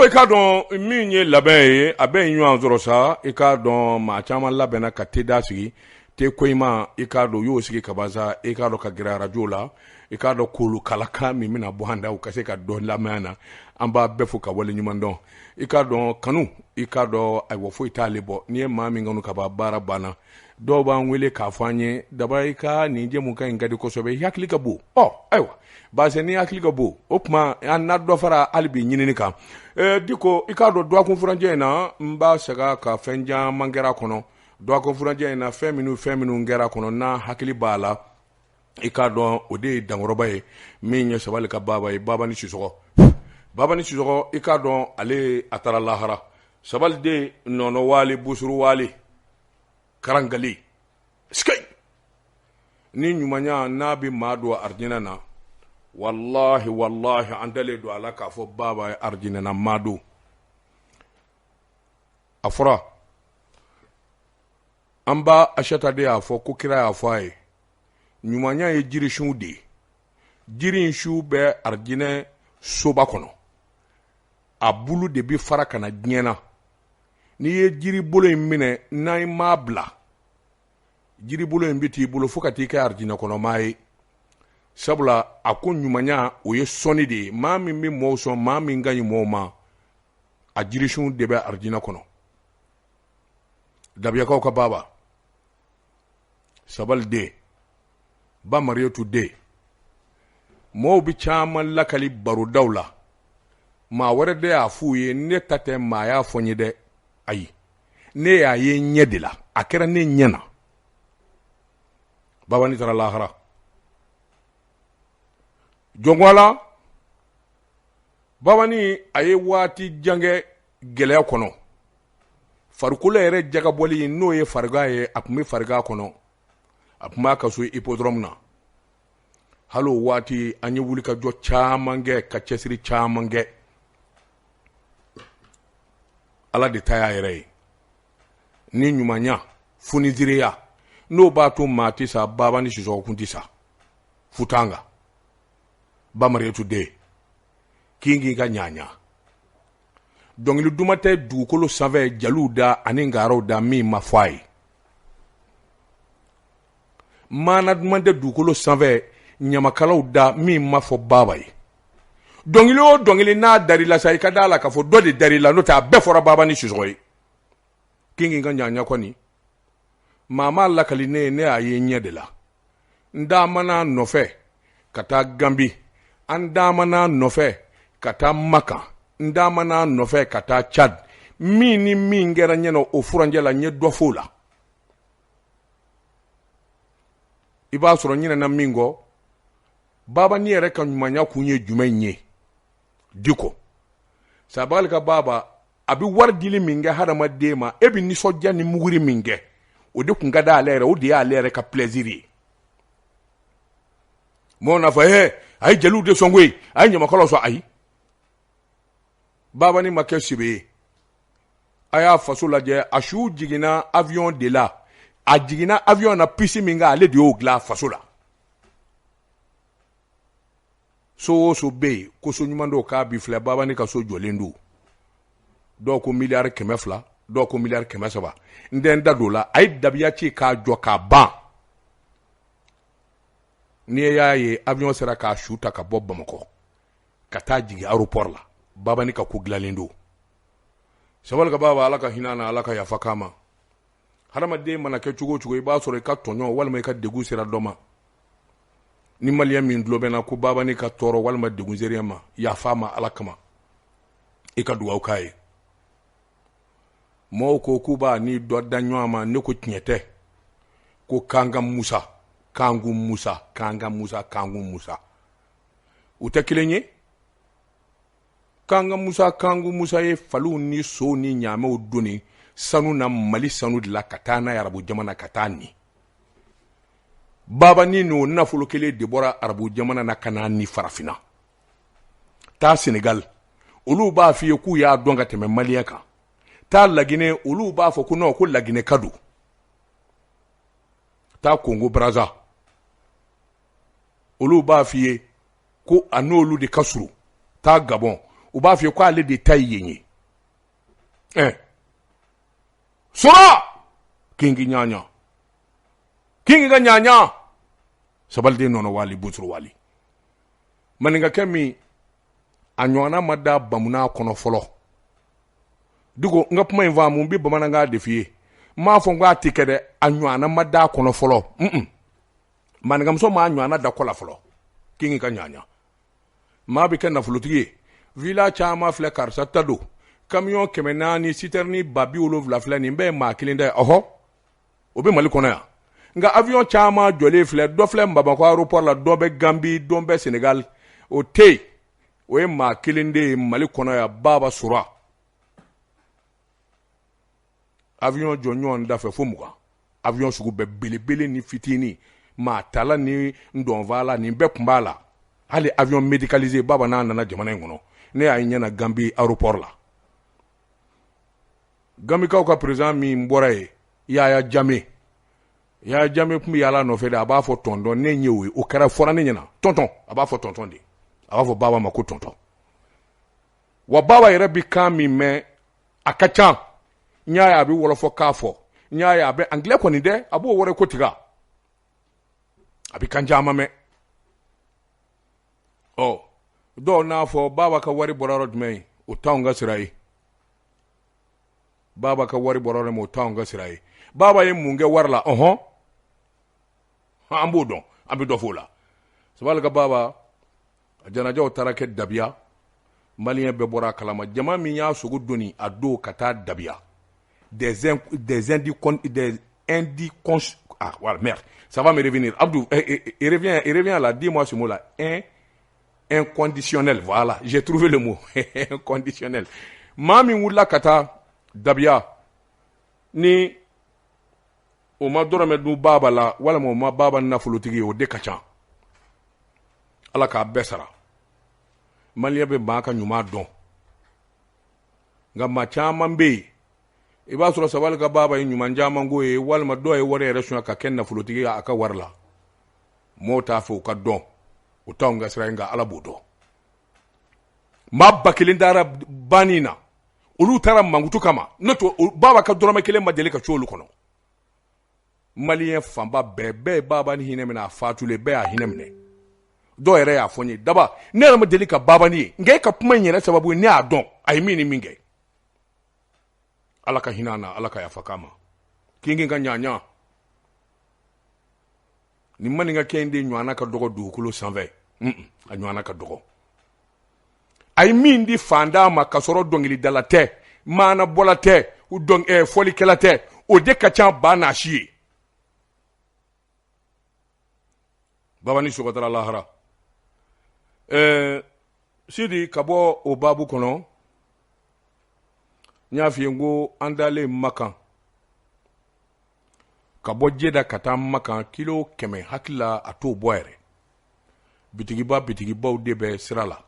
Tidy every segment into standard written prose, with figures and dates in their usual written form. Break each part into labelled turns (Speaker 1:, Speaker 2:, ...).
Speaker 1: Diko, i k'a dɔn min ye labɛn ye, a bɛ ɲɔgɔn sɔrɔ sa. I k'a dɔn maa caman labɛnna ka te da sigi, te koɲuman. I k'a dɔn u y'o sigi kaban sa. I k'a dɔn ka gɛrɛ arajo la, i k'a dɔn kolokalakan min bɛna bɔ an da, u ka se ka dɔ lamɛn an na. An b'a bɛɛ fo ka wale ɲuman dɔn. I k'a dɔn kanu, i k'a dɔn ayiwa, foyi t'ale bɔ. N'i ye maa min kanu ka ban, baara banna. Dɔw b'an wele k'a fɔ an ye: "Daba, i ka nin jɛmukan in ka di kosɛbɛ, i hakili ka bon." Ɔ ayiwa, parce ni hakili ka bon, o tuma an na dɔ fara hali bi ɲinini kan. Diko, i k'a dɔn dɔgɔkun furancɛ in na, n b'a segin ka fɛn caman kɛra kɔnɔ. Dɔgɔkun furancɛ in na, fɛn minnu kɛra kɔnɔ, n'a hakili b'a la, i k'a dɔn o de ye dankɔrɔba ye, min ye Sabali ka baaba ye, Babani Sisɔgɔ. Babani Sisɔgɔ, i k'a dɔn ale a taara lahara. Sabali den nɔnɔ waali busuru waali karangali sike ni ɲumanya n'a bɛ maa don arijinɛ na, walahi walahi, an dalen don a la k'a fɔ baaba ye arijinɛ na maa don. A fɔra an ba Asata de y'a fɔ ko kira y'a fɔ a ye: ɲumanya ye jirisun de ye, jiri in su bɛ arijinɛ soba kɔnɔ, a bulu de bɛ fara ka na diɲɛ na. N'i ye jiri bolo in minɛ, n'a i m'a bila, jiri bolo in bɛ t'i bolo fo ka t'i kɛ arijinɛ kɔnɔmaa ye. Sabula a ko ɲumanya, o ye sɔnni de ye. Maa min bɛ mɔɔw sɔn, maa min ka ɲi mɔɔw ma, a jirisun de bɛ arijinɛ kɔnɔ. Dabiyakaw ka baaba, Sabali den, ba Mariyatu den, mɔɔw bɛ caman lakali barodaw la. Maa wɛrɛ de y'a f'u ye, ne ta tɛ. Maa y'a fɔ n ye dɛ, ayi, ne y'a ye ɲɛ de la, a kɛra ne ɲɛ na. Babani taara lahara. Jɔnko babani, a ye waati jan kɛ gɛlɛya kɔnɔ. Farikolo yɛrɛ jagabɔli, n'o ye farigan ye, a tun bɛ farigan kɔnɔ. A tun b'a ka so hippodrome na. Hali o waati, an ye wulikajɔ caman kɛ, ka cɛsiri caman kɛ. Ala de ta y'a yɛrɛ ye. Ni ɲumanya funisireya, n'o b'a to maa tɛ sa, Baba ni Sisɔkɔ kun tɛ sa futanga. Ba Mariyatu den kin k'i ka ɲaɲa, dɔnkili duman tɛ dugukolo sanfɛ, jaliw da ani ngaraw da, min ma fɔ a ye. Maana duman tɛ dugukolo sanfɛ, ɲamakalaw da, min ma fɔ baaba ye. Dɔnkili o dɔnkili n'a dar'i la sa, i ka da la k'a fɔ dɔ de dar'i la, n'o tɛ a bɛɛ fɔra Baba ni Sisɔkɔ ye. Kin k'i ka ɲaɲa kɔni, maa m'a lakali ne ye, ne y'a ye ɲɛ de la. N taamana nɔfɛ ka taa Ganbi, an taamana nɔfɛ ka taa Makan, n taamana nɔfɛ ka taa Cad. Min ni min kɛra ɲɛna o furancɛ la, n ye dɔ f'o la. I b'a sɔrɔ ɲinɛna min kɔ. Babani yɛrɛ ka ɲumanya kun ye jumɛn ye? Diko Sabali ka baaba, a bɛ wari dili min kɛ hadamaden ma, e bɛ nisɔndiya ni muguri min kɛ, o de kun ka di ale yɛrɛ, o de y'ale yɛrɛ ka plaisir ye. Mɔgɔw n'a fɔ ɛɛ, a ye jeliw de sɔn koyi, a ye ɲamakalaw sɔn. Ayi, babani ma kɛ sebe ye. A y'a faso lajɛ, a su jiginna avion de la. A jiginna avion na piste min kan, ale de y'o dilan a faso la. So o so bɛ yen ko so ɲuman dɔw k'a bi filɛ, babani ka so jɔlen don. Dɔw ko miliyari 200, dɔw ko miliyari 300. N tɛ n da don o la. A ye dabiya ci k'a jɔ k'a ban. N'i y'a ye avion sera k'a su ta ka bɔ Bamakɔ ka taa jigin aéroport la, babani ka ko dilanlen don. Sabali ka baba, Ala ka hinɛ na, Ala ka yafa k'a ma. Hadamaden mana kɛ cogo o cogo, i b'a sɔrɔ i ka tɔɲɔ walima i ka degun sera dɔ ma. Ni maliyɛn min tulo bɛ na ko babani ka tɔɔrɔ walima degun sera ma, yafa ma Ala kama, i ka dugawu k'a ye. Mɔgɔw ko k'u b'a ni dɔ da ɲɔgɔn ma, ne ko tiɲɛ tɛ. Ko Kankan Musa, Kanku Musa, Kankan Musa, Kanku Musa, u tɛ kelen ye. Kankan Musa, Kanku Musa ye faliw ni sow ni ɲaamɛw doni sanu na, Mali sanu de la, ka taa n'a ye arabu jamana, ka taa ni babani n'o nafolo kelen de bɔra arabu jamana na ka na ni farafinna. Taa Senegal, olu b'a f'i ye k'u y'a dɔn ka tɛmɛ maliyɛn kan. Taa Laginɛ, olu b'a fɔ ko non, ko Laginɛ ka don. Taa Kongo Braza, olu b'a f'i ye ko a n'olu de ka surun. Taa Gabɔn, U b'a f'i ye ko ale de ta ye yen ye. Ɛ sɔrɔ kingi ɲaɲa, kingi ka ɲaɲa, sabaliden nɔnɔ wali busuru wali. Maninkakɛ min a ɲɔgɔnna ma da bamuna kɔnɔ fɔlɔ. Diko, n ka kuma in faamu, n bɛ bamanankan de f'i ye. N m'a fɔ n ko a tɛ kɛ dɛ, a ɲɔgɔnna ma da kɔnɔ fɔlɔ. Maninkamuso m'a ɲɔgɔnna da kɔ la fɔlɔ. Kingi ka ɲaɲa, maa bɛ kɛ nafolotigi ye, villa caman filɛ, karisa ta don, kamiyɔn 400, sitɛrini 70000 filɛ, nin bɛɛ ye maa kelen ta ye. Ɔhɔ, o bɛ Mali kɔnɔ yan. Nka avion caman jɔlen filɛ, dɔ filɛ Bamakɔ aéroport la, dɔ bɛ Gambi, dɔ bɛ Senegal, o tɛ yen. O ye maa kelen de ye Mali kɔnɔ yan, Baba Sora. Avion jɔ ɲɔgɔn da fɛ fo 20, avion sugu bɛɛ, belebele ni fitinin, maa tala ni ndɔnfala, nin bɛɛ tun b'a la. Hali avion médicalisé, Baba n'a nana jamana in kɔnɔ, ne y'a ye ɲɛna Gambi aéroport la. Gambikaw ka président min bɔra yen, Yaya Jame, Yaya Jame tun bɛ yaala nɔfɛ de, a b'a fɔ tonton. Ne ɲɛ o ye, o kɛra fɔra ne ɲɛna tonton, a b'a fɔ tonton de, a b'a fɔ Baba ma ko tonton. Wa Baba yɛrɛ bɛ kan min mɛn, a ka ca. N y'a ye a bɛ wɔlɔfɔ k'a fɔ, n y'a ye a bɛ anglais kɔni dɛ, a b'o wɛrɛ ko tigɛ, a bɛ kan caman mɛn. Ɔ dɔw n'a fɔ Baba ka wari bɔra yɔrɔ jumɛn ye, o t'anw ka sira ye. Baba ka wari bɔra yɔrɔ min, o t'anw ka sira ye. Baba ye mun kɛ wari la? Ɔhɔn, an b'o dɔn, an bɛ dɔ f'o la. Sabali ka Baba a janajaw taara kɛ Dabiya, maliyɛn bɛɛ bɔra a kalama. Jama min y'a sogo doni a don ka taa Dabiya, des indicons, ah voilà, merde, ça va me revenir. Abdou, eh, eh, reviens, reviens là, dis-moi ce mot là. Un inconditionnel, voilà, j'ai trouvé le mot, inconditionnel. Maa min wulila ka taa Dabiya ni o ma dɔrɔmɛ dun Baba la, walima o ma Baba nafolotigi ye, o de ka ca. Ala k'a bɛɛ sara. Maliyɛn bɛ maa ka ɲuman dɔn, nka maa caman bɛ yen, i b'a sɔrɔ sabali ka Baba ye ɲuman caman ko ye, walima dɔw ye wari yɛrɛ suɲɛ ka kɛ nafolotigi ye a ka wari la. Mɔɔw t'a fɛ o ka dɔn, o t'anw ka sira ye, nka Ala b'o dɔn. Maa 1000 taara banni na, olu taara mankutu kama. N'o tɛ, Baba ka dɔrɔmɛ kelen ma deli ka cu olu kɔnɔ. Maliyɛn fanba bɛɛ bɛɛ ye Baba ni hinɛ minɛ. A fatulen, bɛɛ y'a hinɛ minɛ. Dɔw yɛrɛ y'a fɔ n ye: daba, ne yɛrɛ ma deli ka Baba ni ye, nka e ka kuma in yɛrɛ sababu ye ne y'a dɔn a ye min ni min kɛ. Ala ka hinɛ a na, Ala ka yafa k'a ma. Kinkin ka ɲaɲa, nin maninkakɛ in de ɲɔgɔnna ka dɔgɔ dugukolo sanfɛ, a ɲɔgɔnna ka dɔgɔ. A ye min di fantan ma, ka sɔrɔ dɔnkilidala tɛ, maanabɔla tɛ, fɔlikɛla tɛ, o de ka ca ba n'a si ye. Baba ni sɔgɔtara lahara. Sidi, ka bɔ o baabu kɔnɔ, n y'a f'i ye n ko an dalen Makan, ka bɔ Jeda ka taa Makan, kilo 100 hakili la a t'o bɔ yɛrɛ. Bitigiba bitigibaw de bɛ sira la.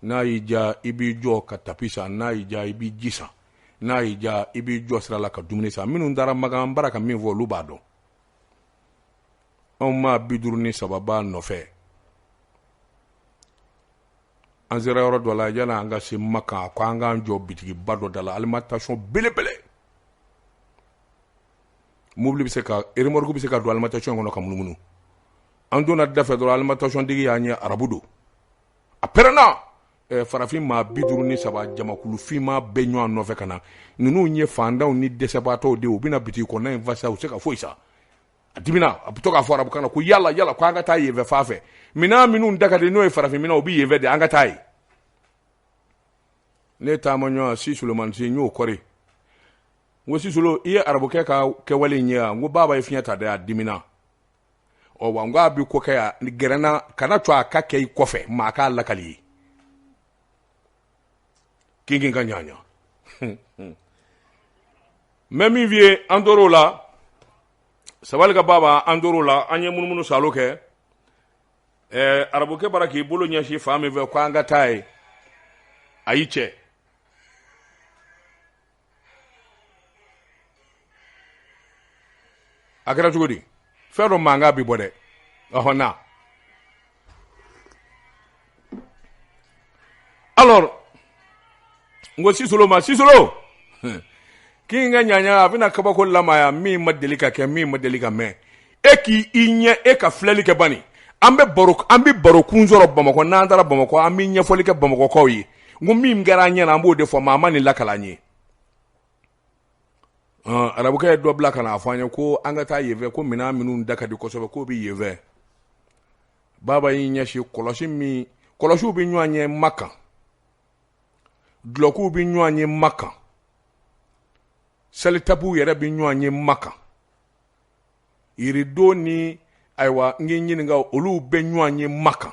Speaker 1: N'a y'i ja, i b'i jɔ ka tapi san. N'a y'i ja, i b'i ji san. N'a y'i ja, i b'i jɔ sira la ka dumuni san. Minnu taara Makan, n bara ka min fɔ, olu b'a dɔn. Anw maa 53 b'a nɔfɛ. An sera yɔrɔ dɔ la, yanni an ka se Makan, a ko an k'an jɔ bitigiba dɔ da la, alimentation belebele. Mobili bɛ se ka, remorque bɛ se ka don alimentation kɔnɔ ka munumunu. An donna da fɛ dɔrɔn, alimentation tigi y'an ye, arabu don, a pɛrɛnna. Farafin maa 53, jamakulu finma bɛɛ ɲɔgɔn nɔfɛ ka na. Ninnu ye fantanw ni dɛsɛbaatɔw de ye, u bɛna bitigi kɔnɔna in fa sa, u se ka foyi sa. A dimina, a bɛ to k'a fɔ arabukan na ko yala yala, ko an ka taa yenfɛ fan fɛ, minɛn minnu da ka di, n'o ye farafin minɛn, u bɛ yenfɛ de, an ka taa yen. Ne taama ɲɔgɔn si Solomani si, n y'o kɔri. N ko Sisolo, i ye arabukɛ ka kɛwale in ye wa? N ko Baba ye fiɲɛ ta dɛ, a dimina. Ɔ wa, n ko a bɛ ko kɛ yan gɛrɛnna, kana to a ka kɛ i kɔfɛ, maa k'a lakali ye. Kinkin ka ɲaɲa, n bɛ min f'i ye, an tor'o la. Sabali ka Baba, an tor'o la, an ye munumunu salo kɛ. Arabukɛ bara k'i bolo ɲɛsin fan min fɛ ko an ka taa yen, a y'i cɛ. A kɛra cogo di? Fɛn dɔ mankan bi bɔ dɛ. Ɔhɔn, na Alors n ko Sisolo ma, Sisolo, k'i ka ɲaɲa a bɛna kabako lamaya min ma deli ka kɛ, min ma deli ka mɛn. E k'i i ɲɛ, e ka filɛli kɛ bani. An bɛ baro, an bɛ baro kun sɔrɔ Bamakɔ. N'an taara Bamakɔ, an bɛ ɲɛfɔli kɛ Bamakɔkaw ye. N ko min kɛra an ɲɛna, an b'o de fɔ. Maa ma nin lakala an ye. Arabukɛ ye dɔ bila ka n'a fɔ an ye ko an ka taa yenfɛ, ko minɛn minnu da ka di kosɛbɛ, k'o bɛ yenfɛ. Baba y'i ɲɛsin kɔlɔsi min, kɔlɔsiw bɛ ɲɔgɔn ye Makan, dulɔkiw bɛ ɲɔgɔn ye Makan, salitapiw yɛrɛ bɛ ɲɔgɔn ye Makan, yirido ni ayiwa n k'i ɲininka, olu bɛ ɲɔgɔn ye Makan.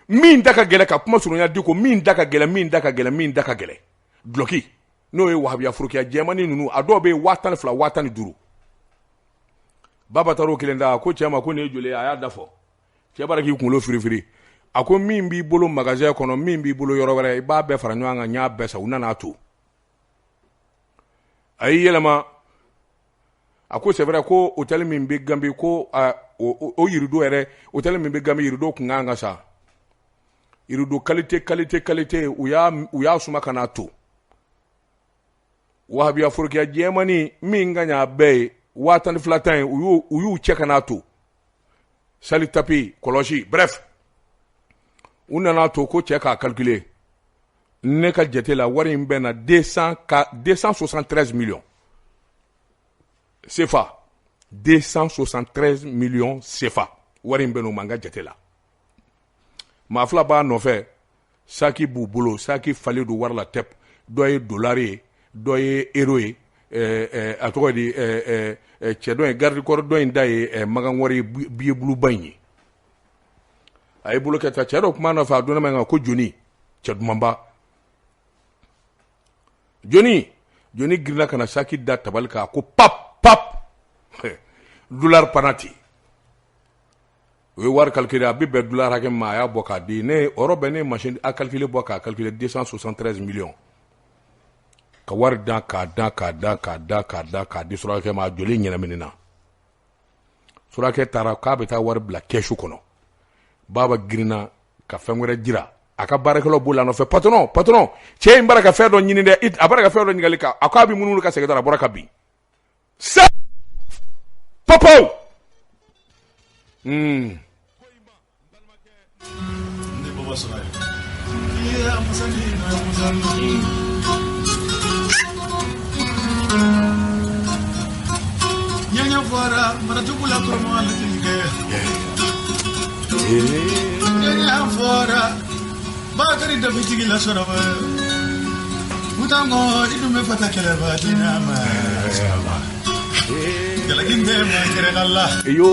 Speaker 1: Min da ka gɛlɛn, ka kuma surunya di ko min da ka gɛlɛn, min da ka gɛlɛn, min da ka gɛlɛn, dulɔki n'o ye wahabiya furukiya jɛmani ninnu, a dɔw bɛ yen 12,000, 15,000. Baba taara o kelen da, ko cɛ ma ko nin ye joli ye? A y'a da fɔ. Cɛ b'a k'i kunkolo firifiri, a ko min b'i bolo magasin kɔnɔ, min b'i bolo yɔrɔ wɛrɛ, i b'a bɛɛ fara ɲɔgɔn kan, n y'a bɛɛ san. U nana to a y'i yɛlɛma, a ko c'est vrai ko hôtel min bɛ Gambi, ko o yirido yɛrɛ, hôtel min bɛ Gambi, yirido kun kan ka sa, yirido qualité qualité qualité, u y'a suma ka n'a to. Wahabiya forokiya jɛmani min ka ɲa bɛɛ ye, 12,000 ta ye, u y'u cɛ ka n'a to, sali tapi, kɔlɔsi, bref, u nana to ko cɛ k'a calculer. Ne ka jate la, wari in bɛnna 273 millions CFA, 273 millions CFA, wari in bɛn'o ma n ka jate la. Maa fila b'a nɔfɛ, saki b'u bolo, saki falen don wari la tɛp. Dɔ ye dolari ye, dɔ ye euro ye. A tɔgɔ di, cɛ dɔ in, garde corps dɔ in da ye magan wari billet buluba in ye. A ye bolo kɛ ta, cɛ dɔ kuma nɔfɛ, a donna ma kan ko joni, cɛ dumanba joni. Joni girinna ka na saki da tabali kan, ko pap pap, dollar panati. O ye wari calculer, a bɛ bɛn dollar hakɛ min ma, a y'a bɔ k'a di ne. O yɔrɔ bɛɛ, ne ye machine à calculer bɔ k'a calculer, 273 millions, ka wari dan k'a dan k'a dan k'a dan k'a dan k'a di surakɛ ma. A joli ɲɛnaminina. Surakɛ taara k'a bɛ taa wari bila kɛsu kɔnɔ. Baba girinna ka fɛn wɛrɛ jira a ka baarakɛlaw bolo a nɔfɛ: patron, patron, cɛ in bara ka fɛn dɔ ɲini dɛ, a bara ka fɛn dɔ ɲininkali kan. A k'a bɛ munumunu ka segin dɔrɔn, a bɔra ka bin sa papaw. Yo.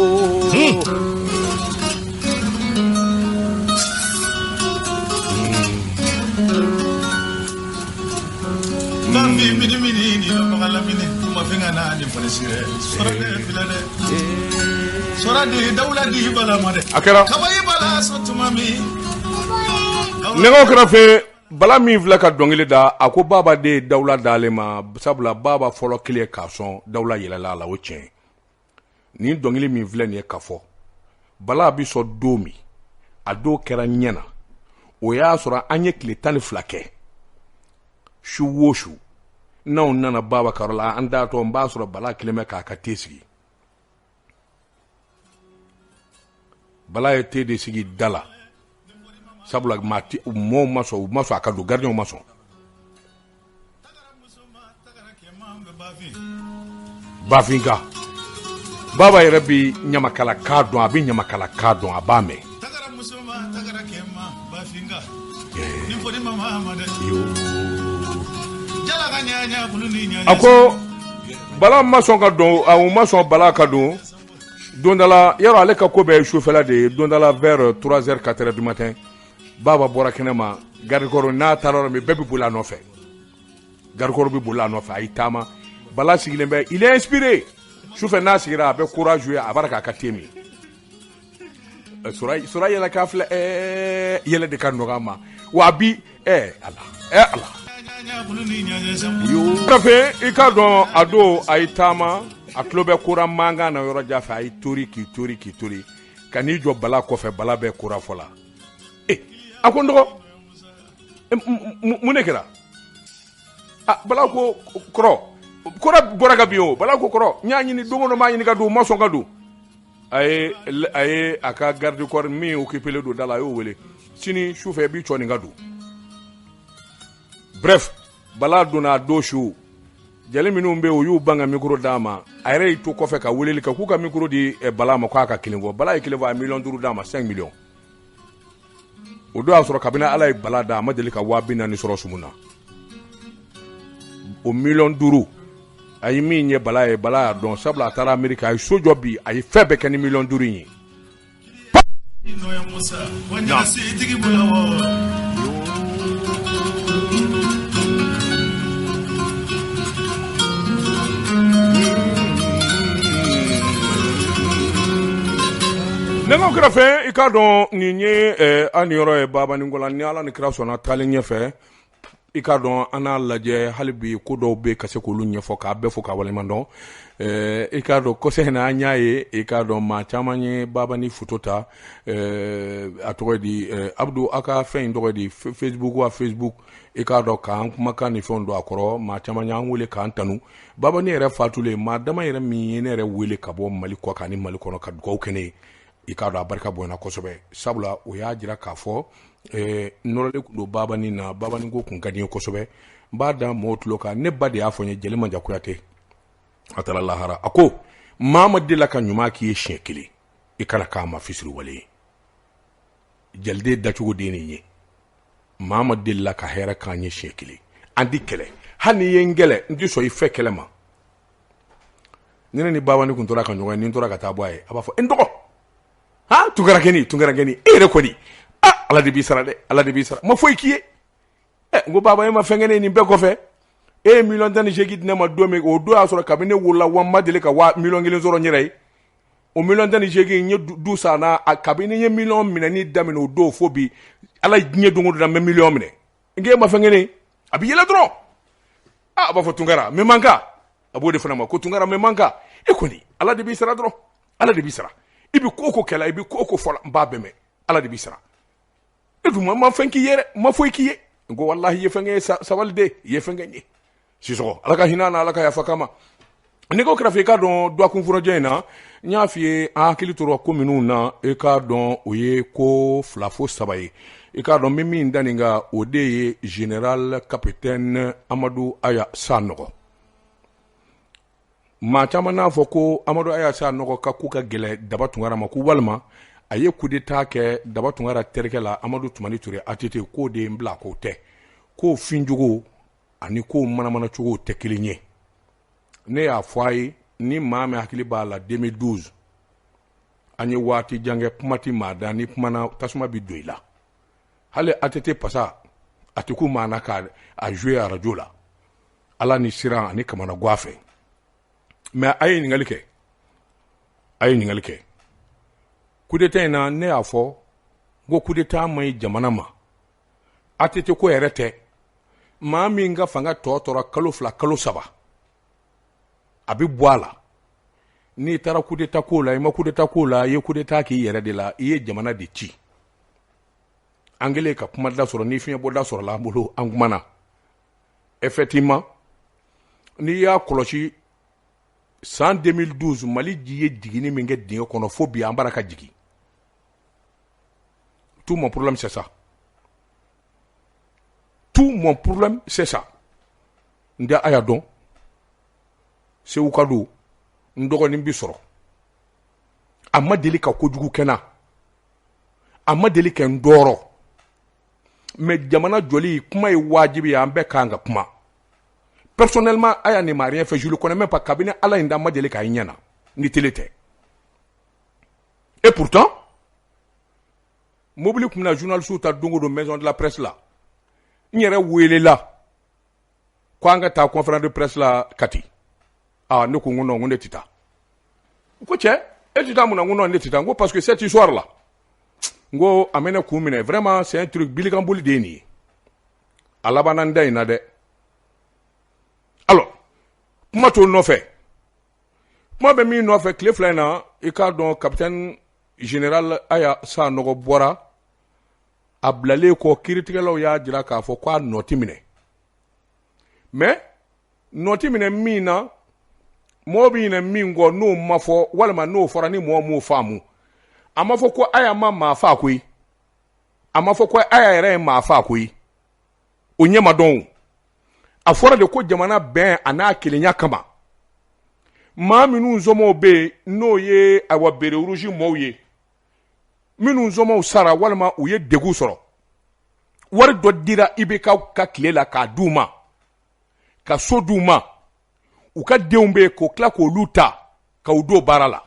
Speaker 1: A kɛra nɛgɛw kɛrɛfɛ. Bala min filɛ ka dɔnkili da, a ko baba de ye dawula d'ale ma, sabula baba fɔlɔ kelen k'a sɔn dawula yɛlɛla a la. O tiɲɛ, nin dɔnkili min filɛ nin ye ka fɔ bala bɛ sɔn don min, a don kɛra ɲɛ na. O y'a sɔrɔ an ye tile 12 kɛ, su o su n'anw nana baba ka yɔrɔ la, an datɔ n b'a sɔrɔ bala kelen bɛ k'a ka te sigi. Bala ye te de sigi da la, sabula mɔɔw ma sɔn, u ma sɔn a ka don, gardien ma sɔn. Bafinka baba yɛrɛ bi ɲamakala kan dɔn, a bɛ ɲamakala kan dɔn, a b'a mɛn. A ko bala ma sɔn ka don, u ma sɔn bala ka don. Don dɔ la, yɔrɔ ale ka ko bɛɛ ye sufɛla de ye. Don dɔ la, vers 3 heures, 4 heures du matin, baba bɔra kɛnɛ ma. Garde corps n'a taara yɔrɔ min, bɛɛ bɛ boli a nɔfɛ, garde corps bɛ boli a nɔfɛ. A y'i taama, bala sigilen bɛ, il est inspiré. Sufɛ n'a sigira, a bɛ kora jouer, a b'a k'a ka te min. Sura yɛlɛ k'a filɛ, yɛlɛ de ka nɔgɔ a ma wa bi. Ala, ala kɛrɛfɛ, i k'a dɔn, a don a y'i taama, a tulo bɛ kora mankan na yɔrɔ jan fɛ. A y'i tori k'i tori k'i tori ka n'i jɔ bala kɔfɛ. Bala bɛ kora fɔ la. A ko n dɔgɔ, Mun de kɛra? Ah, Bala ko kɔrɔ, kɔrɔ bɔra ka bin o. Bala ko kɔrɔ, n y'a ɲini don o don, n b'a ɲini ka don, u ma sɔn ka don. A ye a ka garde corps min occupé don da la, a y'o wele. Sini sufɛ i b'i cɔ nin ka don. Bref, Bala donna a don su. Jeli minnu bɛ yen, u y'u ban ka micro d'a ma. A yɛrɛ y'i to kɔfɛ ka weleli kɛ k'u ka micro di Bala ma, k'a ka kelen fɔ. Bala ye kelen fɔ, a ye 5 millions d'a ma, 5 millions. O don y'a sɔrɔ kabini Ala ye Bala da, a ma deli ka 40 000 sɔrɔ sumu na. O 5 millions, a ye min ye Bala ye, Bala y'a dɔn, sabula a taara Ameriki, a ye so jɔ bi, a ye fɛn bɛɛ kɛ ni 5 millions in ye.
Speaker 2: Nɔya Musa, wa ɲagasitigi bolo wɔ.
Speaker 1: Nɛgɛw kɛrɛfɛ, i k'a dɔn nin ye an niyɔrɔ ye Babani ko la. Ni Ala ni kira sɔnna, taalen ɲɛfɛ, i k'a dɔn an n'a lajɛ hali bi, ko dɔw bɛ ka se k'olu ɲɛfɔ, k'a bɛɛ fo k'a waleɲuman dɔn. I k'a dɔn kɔsɛ in na, an y'a ye, i k'a dɔn maa caman ye Babani photo ta. A tɔgɔ ye di, Abdu, a ka fɛn in tɔgɔ ye di, Facebook wa? Facebook, i k'a dɔn k'an kumakan ni fɛnw don a kɔrɔ. Maa caman y'an wele k'an tanu. Babani yɛrɛ fatulen, maa dama yɛrɛ min ye ne yɛrɛ wele ka bɔ Mali kɔ kan ni Mali kɔnɔ ka dugawu kɛ ne ye, i k'a dɔn a barika bonyana kosɛbɛ, sabula o y'a jira k'a fɔ nɔrɔlen kun don Babani na. Babani ko kun ka di n ye kosɛbɛ. N b'a da mɔgɔw tulo kan, ne ba de y'a fɔ n ye, Jeli Manja Kuyate, a taara lahara, a ko maa ma delila ka ɲuman k'i ye siɲɛ kelen, i kana k'a ma fisiriwale ye. Jaliden dacogo den nin ye, maa ma delila ka hɛrɛ k'an ye siɲɛ kelen, an ti kɛlɛ. Hali n'i ye n kɛlɛ, n ti sɔn i fɛ kɛlɛ ma. Ni ne ni Babani kun tora ka ɲɔgɔn ye, ni n tora ka taa bɔ a ye, a b'a fɔ n dɔgɔ ha tunkarakɛni, tunkarakɛni, e yɛrɛ kɔni, ah, Ala de b'i sara dɛ, Ala de b'i sara, ma foyi k'i ye. Ɛ, n ko baba, e ma fɛn kɛ ne ye nin bɛɛ kɔfɛ. E ye 18 miliyɔn di ne ma don min, o don y'a sɔrɔ kabini ne wolola wa n ma deli ka wa 1 miliyɔn sɔrɔ n yɛrɛ ye. O 18 miliyɔn, n ye du san na. Kabini n ye miliyɔn minɛni daminɛ o don fo bi, Ala ye diɲɛ don o don na, n bɛ miliyɔn minɛ. N k'e ma fɛn kɛ ne ye. A bɛ yɛlɛ dɔrɔn, a b'a fɔ Tunkara min man kan, a b'o de fana ma ko Tunkara min man kan. E kɔni, Ala de b'i sara dɔrɔn, Ala de b'i sara. I bɛ ko o ko kɛla, i bɛ ko o ko fɔ la, n b'a bɛɛ mɛn. Ala de b'i sara. E dun ma fɛn k'i ye dɛ, n ma foyi k'i ye. N ko walahi, i ye fɛn kɛ ye, sabali de, i ye fɛn kɛ n ye. Sisɔgɔ, Ala ka hinɛ na, Ala ka yafa kama. N'i ko kɛrɛfɛ, i k'a dɔn dɔgɔkun furajɛ in na, n y'a f'i ye, an hakili tora ko minnu na, i k'a dɔn o ye ko fila fo saba ye. I k'a dɔn n bɛ min da nin kan, o de ye général capitaine Amadu Aya Sanɔgɔ. Maa caman n'a fɔ ko Amadu Aya Sanɔgɔ ka ko ka gɛlɛn Daba Tunkara ma, ko walima a ye coup d'état kɛ Daba Tunkara terikɛ la, Amadu Tumani Ture, ATT, k'o de ye n bila. K'o tɛ, k'o fincogo ani k'o manamanacogo tɛ kelen ye. Ne y'a fɔ a ye, ni maa min hakili b'a la, 2012, an ye waati jan kɛ, kuma ti maa da, ni kumana tasuma bi don i la. Hali ATT pasa a tɛ ku maa na k'a a jouer arajo la, Ala ni siran ani kamana guwa fɛ. Mais a ye ɲininkali kɛ, a ye ɲininkali kɛ coup d'état in na. Ne y'a fɔ n ko coup d'état man ɲi jamana ma. ATT ko yɛrɛ tɛ, maa min ka fanga tɔ tora kalo 2, kalo 3, a bɛ bɔ a la. N'i taara coup d'état ko la, i ma coup d'état ko la, i ye coup d'état k'i yɛrɛ de la, i ye jamana de ci. An kɛlen ka kuma da sɔrɔ, ni fiɲɛ bɔda sɔrɔla an bolo, an kumana. Effectivement, n'i y'a kɔlɔsi, san 2012, Mali ji ye jiginni min kɛ dingɛ kɔnɔ, fo bi an bara ka jigin. Tout mon problème, c'est ça. Tout mon problème, c'est ça. N tɛ a y'a dɔn, Segu ka don, n dɔgɔnin bi sɔrɔ, a ma deli ka kojugu kɛ n na, a ma deli ka n tɔɔrɔ. Mais jamana jɔli kuma ye wajibi ye, an bɛɛ kan ka kuma. Personnellement, Aya ne m'a rien fait, je le connais même pas. Kabini Ala in da, ma deli k'a ɲɛ na ni télé tɛ. Et pourtant, mobili tun bɛna journaliste ta don o don maison de la presse la, n yɛrɛ welela ko an ka taa conférence de presse la Kati. Ah, ne ko n ko non, n ko ne tɛ taa. Ko cɛ, e tɛ taa mun na? N ko non, ne tɛ taa. N ko parce que cette histoire là, n ko a bɛ ne kun minɛ vraiment, c'est un truc bilikan boli de ye nin ye. A labanna n da in na dɛ. Alors, kuma t'o nɔfɛ, kuma bɛ min nɔfɛ tile 2 in na, i k'a dɔn capitaine général Aya Sanɔgɔ bɔra. A bilalen kɔ, kiiritigɛlaw y'a jira k'a fɔ k'a nɔ tɛ minɛ. Mais nɔ tɛ minɛ min na, mɔgɔ bɛ ɲinɛ min kɔ n'o ma fɔ, walima n'o fɔra ni mɔgɔ m'o faamu. A ma fɔ ko Aya ma maa faa koyi, a ma fɔ ko Aya yɛrɛ ye maa faa koyi, o ɲɛ ma dɔn o. A fɔra de ko jamana bɛn a n'a kelenya kama, maa minnu somɔgɔw bɛ yen n'o ye ayiwa béret rouge mɔɔw ye, minnu somɔgɔw sara walima u ye degun sɔrɔ, wari dɔ dira IBK ka tile la k'a d'u ma, ka so d'u ma, u ka denw bɛ yen k'o tila k'olu ta k'u don baara la,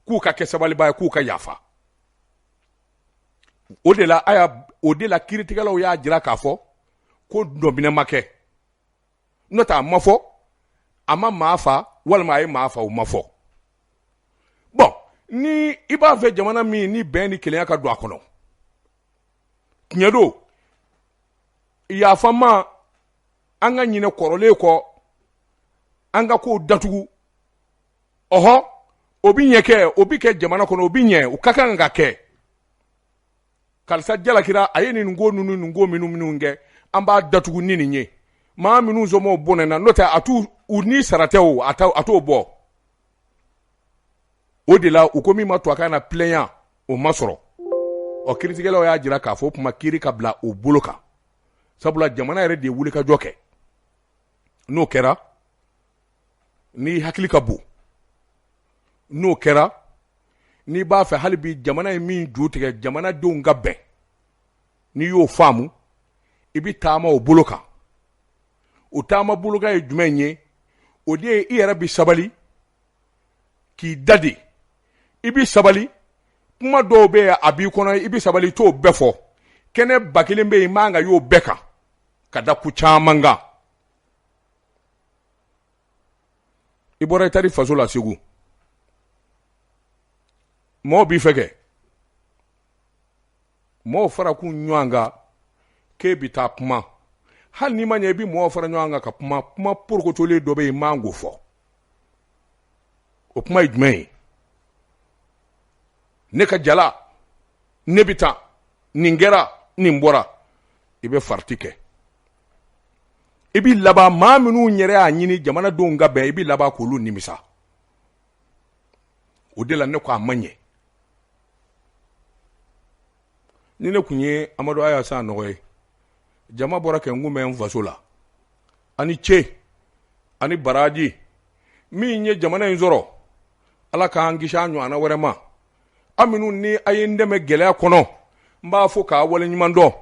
Speaker 1: k'u ka kɛ sabaliba ye, k'u ka yafa. O de la aya, o de la kiiritigɛlaw y'a jira k'a fɔ ko nɔminɛ ma kɛ. N'o tɛ a ma fɔ a ma maa fa walima a ye maa fa, o ma fɔ. Bɔn, ni i b'a fɛ jamana min ni bɛn ni kelenya ka don a kɔnɔ, tiɲɛ don, yafa ma, an ka ɲinɛ kɔrɔlen kɔ, an ka kow datugu. Ɔhɔ, o bɛ ɲɛ kɛ, o bɛ kɛ jamana kɔnɔ, o bɛ ɲɛ, o ka kan ka kɛ. Karisa jalakira, a ye nin ko ninnu, nin ko minnu minnu kɛ, an b'a datugu ni nin ye. Maa minnu somɔgɔw bɔnɛna, n'o tɛ a t'u u ni sara tɛ o, a t'o bɔ. O de la u ko min ma tubabukan na plaignant, o ma sɔrɔ. Ɔ, kiiritigɛlaw y'a jira k'a fɔ o tuma kiiri ka bila o bolo kan, sabula jamana yɛrɛ de ye wulikajɔ kɛ. N'o kɛra, n'i hakili ka bon, n'o kɛra, n'i b'a fɛ hali bi jamana ye min ju tigɛ, jamanadenw ka bɛn, n'i y'o faamu, i bɛ taama o bolo kan. O taama bolokan ye jumɛn ye? O de ye i yɛrɛ bɛ sabali k'i da de, i bɛ sabali. Kuma dɔw bɛ yen a b'i kɔnɔ, i bɛ sabali, i t'o bɛɛ fɔ. Kɛnɛ 1000 bɛ yen, i man ka y'o bɛɛ kan ka da ko caman kan. I bɔra i taara faso la Segu, mɔgɔw b'i fɛ kɛ, mɔgɔw fara k'u ɲɔgɔn kan k'e bɛ taa kuma. Hali n'i ma ɲɛ, i bɛ mɔgɔw fara ɲɔgɔn kan ka kuma, kuma porokotolen dɔ bɛ yen, i man k'o fɔ. O kuma ye jumɛn ye? Ne ka jala, ne bɛ taa, nin kɛra, nin bɔra. I bɛ farati kɛ, i b'i laban maa minnu yɛrɛ y'a ɲini jamanadenw ka bɛn, i b'i laban k'olu nimisa. O de la ne ko a ma ɲɛ. Ni ne tun ye Amadu Aya Sanɔgɔ ye, jama bɔra kɛ n kun bɛ n faso la, ani ce ani baraji min ye jamana in sɔrɔ, Ala k'an kisi a ɲɔgɔnna wɛrɛ ma. Aw minnu ni a ye n dɛmɛ gɛlɛya kɔnɔ, n b'a fɔ k'a waleɲuman dɔn,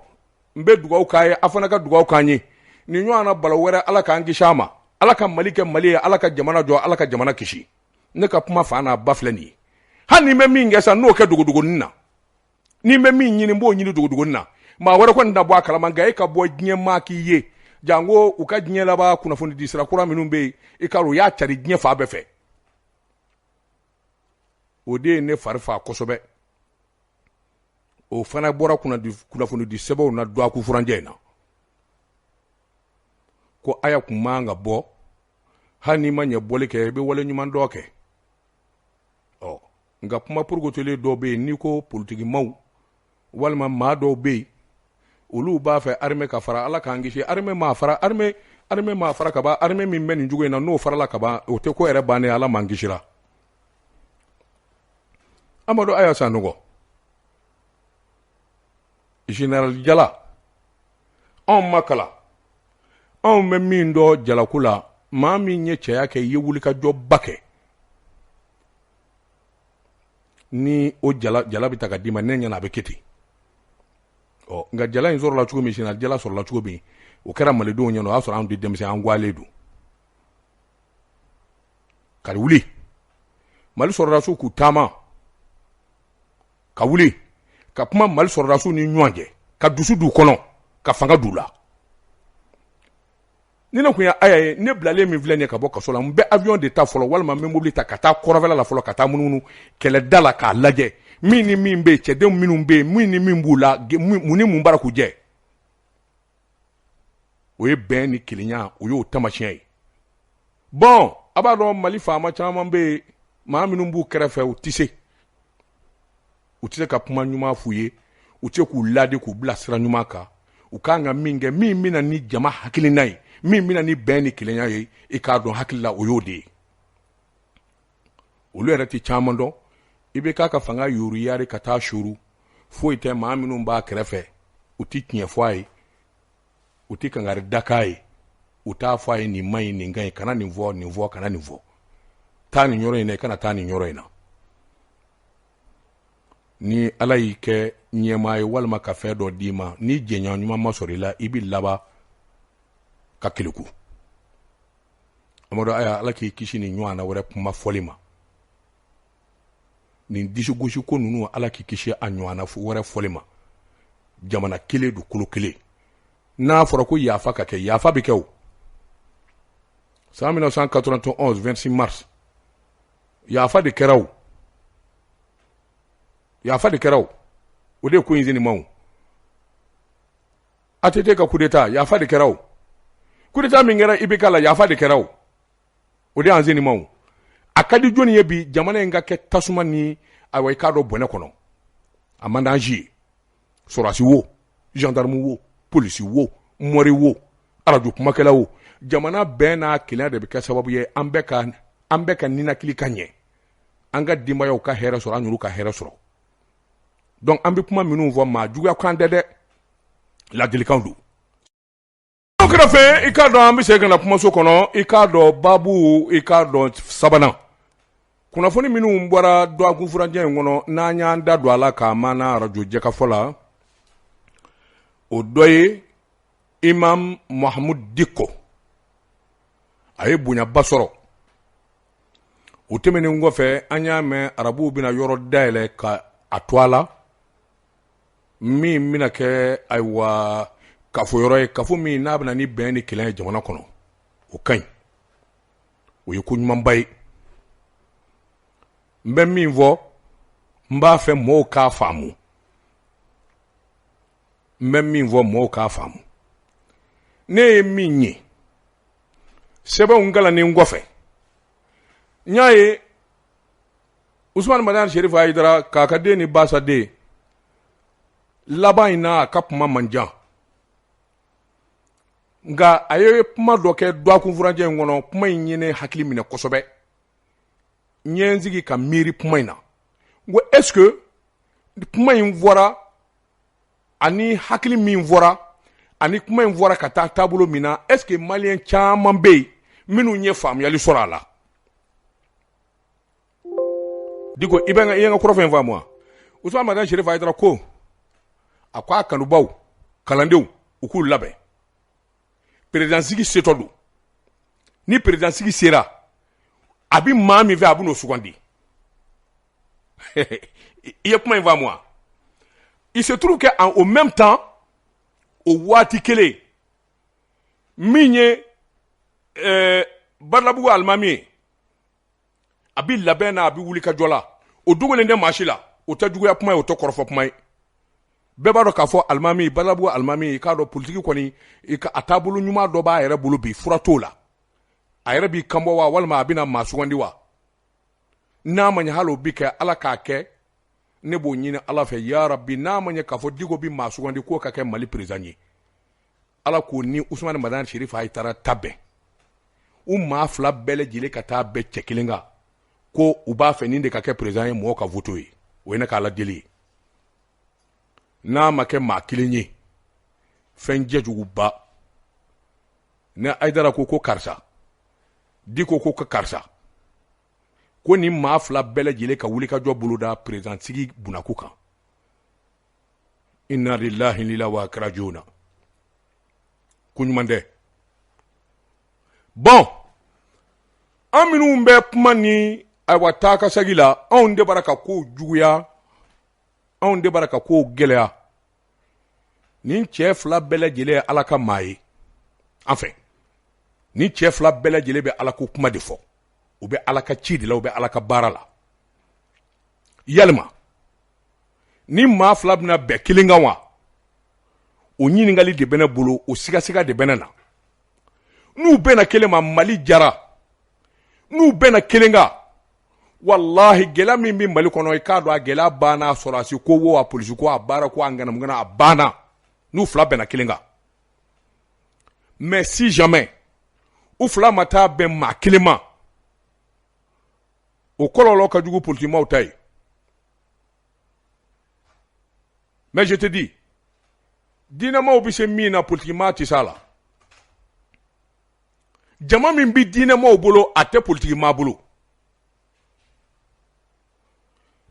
Speaker 1: n bɛ dugawu k'a ye, a fana ka dugawu k'an ye. Nin ɲɔgɔnna balawu wɛrɛ, Ala k'an kisi a ma. Ala ka Mali kɛ Mali ye, Ala ka jamana jɔ, Ala ka jamana kisi. Ne ka kuma fa n'a ba filɛ nin ye. Hali ni n bɛ min kɛ sa, n'o kɛ dogodogonin na, ni n bɛ min ɲini, n b'o ɲini dogodogonin na. Maa wɛrɛ kɔni tɛna bɔ a kalama, nka e ka bɔ diɲɛ maa k'i ye, janko u ka diɲɛ laban kunnafoni di sira kura minnu bɛ yen, i ka u y'a cari diɲɛ fan bɛɛ fɛ. O de ye ne fari faa kosɛbɛ. O fana bɔra kunnafoni di sɛbɛnw na dɔgɔkun furancɛ in na, ko Aya kun man ka bɔ. Hali n'i ma ɲɛ bɔli kɛ, i bɛ wale ɲuman dɔ kɛ. Ɔ, nka kuma porokotolen dɔw bɛ yen, n'i ko politikimaw walima maa dɔw bɛ yen, olu b'a fɛ armée ka fara. Ala k'an kisi, armée maa fara, armée maa fara ka ban. Armée min bɛ nin cogo in na, n'o farala ka ban, o tɛ ko yɛrɛ bannen. Ala m'an kisira. Amadu Aya Sanɔgɔ, général Jala, anw ma kalan, anw bɛ min dɔn jalako la, maa min ye cɛya kɛ, i ye wulikajɔba kɛ, ni o jala jala bɛ ta ka d'i ma, ne ɲɛna a bɛ kɛ ten. Ɔ, nka jala in sɔrɔla cogo min, général Jala sɔrɔla cogo min, o kɛra malidenw ɲɛna, o y'a sɔrɔ anw tɛ denmisɛn, an gwalen don ka wuli. Mali sɔrɔdasiw k'u taama ka wuli ka kuma Mali sɔrɔdasiw ni ɲɔgɔn cɛ, ka dusu d'u kɔnɔ, ka fanga d'u la. Ni ne tun ye Aya ye, ne bilalen min filɛ nin ye ka bɔ kaso la, n bɛ avion de ta fɔlɔ, walima n bɛ mobili ta ka taa kɔrɔnfɛla la fɔlɔ, ka taa munumunu kɛlɛda la k'a lajɛ min ni min bɛ yen, cɛdenw minnu bɛ yen, min ni min b'u la, mun ni mun bara k'u jɛ. O ye bɛn ni kelenya, o y'o taamasiyɛn ye. Bɔn, a b'a dɔn Mali faama caman bɛ yen, maa minnu b'u kɛrɛfɛ, u tɛ se, u tɛ se ka kuma ɲuman f'u ye. U tɛ se k'u ladi k'u bila sira ɲuman kan. U kan ka min kɛ, min bɛna ni jama hakilina ye, min bɛna ni bɛn ni kelenya ye, i k'a dɔn hakili la o y'o de ye. Olu yɛrɛ tɛ caman dɔn. IBK ka fanga yoriyari ka taa suru, foyi tɛ maa minnu b'a kɛrɛfɛ, u tɛ tiɲɛ fɔ a ye, u tɛ kangari da k'a ye, u t'a fɔ a ye nin man ɲi, nin ka ɲi, kana nin fɔ, nin fɔ, kana nin fɔ, taa nin yɔrɔ in na, i kana taa nin yɔrɔ in na. Ni Ala y'i kɛ ɲɛmaa ye walima ka fɛn dɔ d'i ma, ni jɛɲɔgɔn ɲuman ma sɔrɔ i la, i bɛ laban ka keleku. Amadu aya, Ala k'i kisi nin ɲɔgɔnna wɛrɛ kuma fɔli ma. Nin disigosi ko ninnu, Ala k'i kisi a ɲɔgɔnna wɛrɛ fɔli ma. Jamana kelen, dugukolo kelen. N'a fɔra ko yafa ka kɛ, yafa bɛ kɛ o. San 1991, 26 mars, yafa de kɛra o, yafa de kɛra o. O de ye ko in seni ma o. ATT ka coup d'état, yafa de kɛra o. Coup d'état min kɛra IBK la, yafa de kɛra o. O de y'an seni ma o. A ka di jɔnni ye bi jamana in ka kɛ tasuma ni, ayiwa, i k'a dɔn bɔnɛ kɔnɔ? A man d'an si ye. Sɔrɔdasi wo, gendarme wo, polisi wo, mɔri wo, arajo kumakɛla wo, jamana bɛn n'a kelenya de bɛ kɛ sababu ye an bɛɛ ka ninakili ka ɲɛ, an ka denbayaw ka hɛrɛ sɔrɔ, an yɛrɛw ka hɛrɛ sɔrɔ. Donc an bɛ kuma minnu fɔ, maa juguya kan tɛ dɛ, ladilikan don. O kɛrɛfɛ, i k'a dɔn an bɛ segin ka na kumaso kɔnɔ. I k'a dɔn baabu, i k'a dɔn sabanan, kunnafoni minnu bɔra dɔgɔkun furancɛ in kɔnɔ, n'an y'an da don a la k'a mana arajo jɛkafɔ la, o dɔ ye Imam Mahamud Diko, a ye bonyaba sɔrɔ. O tɛmɛnen kɔfɛ, an y'a mɛn arabuw bɛna yɔrɔ dayɛlɛ ka a to a la, min bɛna kɛ, ayiwa, kafo yɔrɔ ye, kafo min n'a bɛna ni bɛn ni kelenya ye jamana kɔnɔ. O ka ɲi, o ye ko ɲumanba ye. N bɛ min fɔ, n b'a fɛ mɔgɔw k'a faamu. N bɛ min fɔ, mɔgɔw k'a faamu. Ne ye min ye sɛbɛnw kalannen kɔfɛ, n y'a ye Usumani Madani Serifu Hayidara k'a ka den ni basa den laban in na, a ka kuma man jan, nka a ye kuma dɔ kɛ dɔgɔkun furancɛ in kɔnɔ. Kuma in ye ne hakili minɛ kosɛbɛ. N ye n sigi ka miiri kuma in na. N ko est ce que kuma in fɔra ani hakili min fɔra ani kuma in fɔra ka taa taabolo min na, est ce que maliyɛn caman bɛ yen minnu ye faamuyali sɔrɔ a la? Diko, i bɛ i ye n ka kɔrɔfɔ in faamu wa? Usumani Madani Serifu Hayidara ko a ko a kanubaw, kalandenw, u k'u labɛn, président sigi setɔ don. Ni président sigi sera, a bɛ maa min fɛ, a bɛ n'o sugandi. I ye kuma in faamu wa? Il se trouve que en au même temps, o waati kelen min ye Badalabugu alimami ye, a bɛ labɛn na, a bɛ wuli ka jɔ la, o dogolen tɛ maa si la. O tɛ juguya kuma ye, o tɛ kɔrɔfɔ kuma ye. Bɛɛ b'a dɔn k'a fɔ alimami, Badalabugu alimami, i k'a dɔn politiki kɔni, a taabolo ɲuman dɔ b'a yɛrɛ bolo bi, fura t'o la. A yɛrɛ b'i kanbɔ wa, walima a bɛna maa sugandi wa? N'a ma ɲɛ, hali o bi kɛ, Ala k'a kɛ. Ne b'o ɲini Ala fɛ, yarabi, n'a ma ɲɛ k'a fɔ Diko bi maa sugandi k'o ka kɛ Mali président ye, Ala k'o ni Usumani Madani Serifu Hayidara ta bɛn, u maa fila bɛɛ lajɛlen ka taa bɛn cɛ kelen kan ko u b'a fɛ nin de ka kɛ président ye, mɔgɔw ka vote ye. O ye ne ka Ala deli ye. N'a ma kɛ maa kelen ye, fɛn jɛjuguba. Ni Hayidara ko ko karisa, Diko ko ko karisa, ko ni maa fila bɛɛ lajɛlen ka wuli ka jɔ boloda président sigi bunako kan, inna lillahi lila wa rajiuna, ko ɲuman tɛ. Bon, an minnu bɛ kuma ni, ayiwa, taa ka segi la, anw de bara ka kow juguya, anw de bara ka kow gɛlɛya. Nin cɛ fila bɛɛ lajɛlen ye Ala ka maa ye an fɛ. Nin cɛ fila bɛɛ lajɛlen bɛ Ala ko kuma de fɔ, u bɛ Ala ka ci de la, u bɛ Ala ka baara la. Yalima ni maa fila bɛna bɛn kelen kan wa? O ɲininkali de bɛ ne bolo, o sigasiga de bɛ ne na. N'u bɛnna kelen ma, Mali jara. N'u bɛnna kelen kan, Walahi, gɛlɛya min bɛ Mali kɔnɔ, i k'a dɔn a gɛlɛya banna. Sɔrɔdasi ko wo, a polisi ko, a baara ko, a ŋanamuŋana, a banna n'u fila bɛnna kelen kan. Mais si jamais u fila ma taa bɛn maa kelen ma, o kɔlɔlɔ ka jugu politikimaw ta ye. Mais je te dis, diinɛmaw bɛ se min na, politikimaa tɛ s'a la. Jama min bɛ diinɛmaw bolo, a tɛ politikimaa bolo.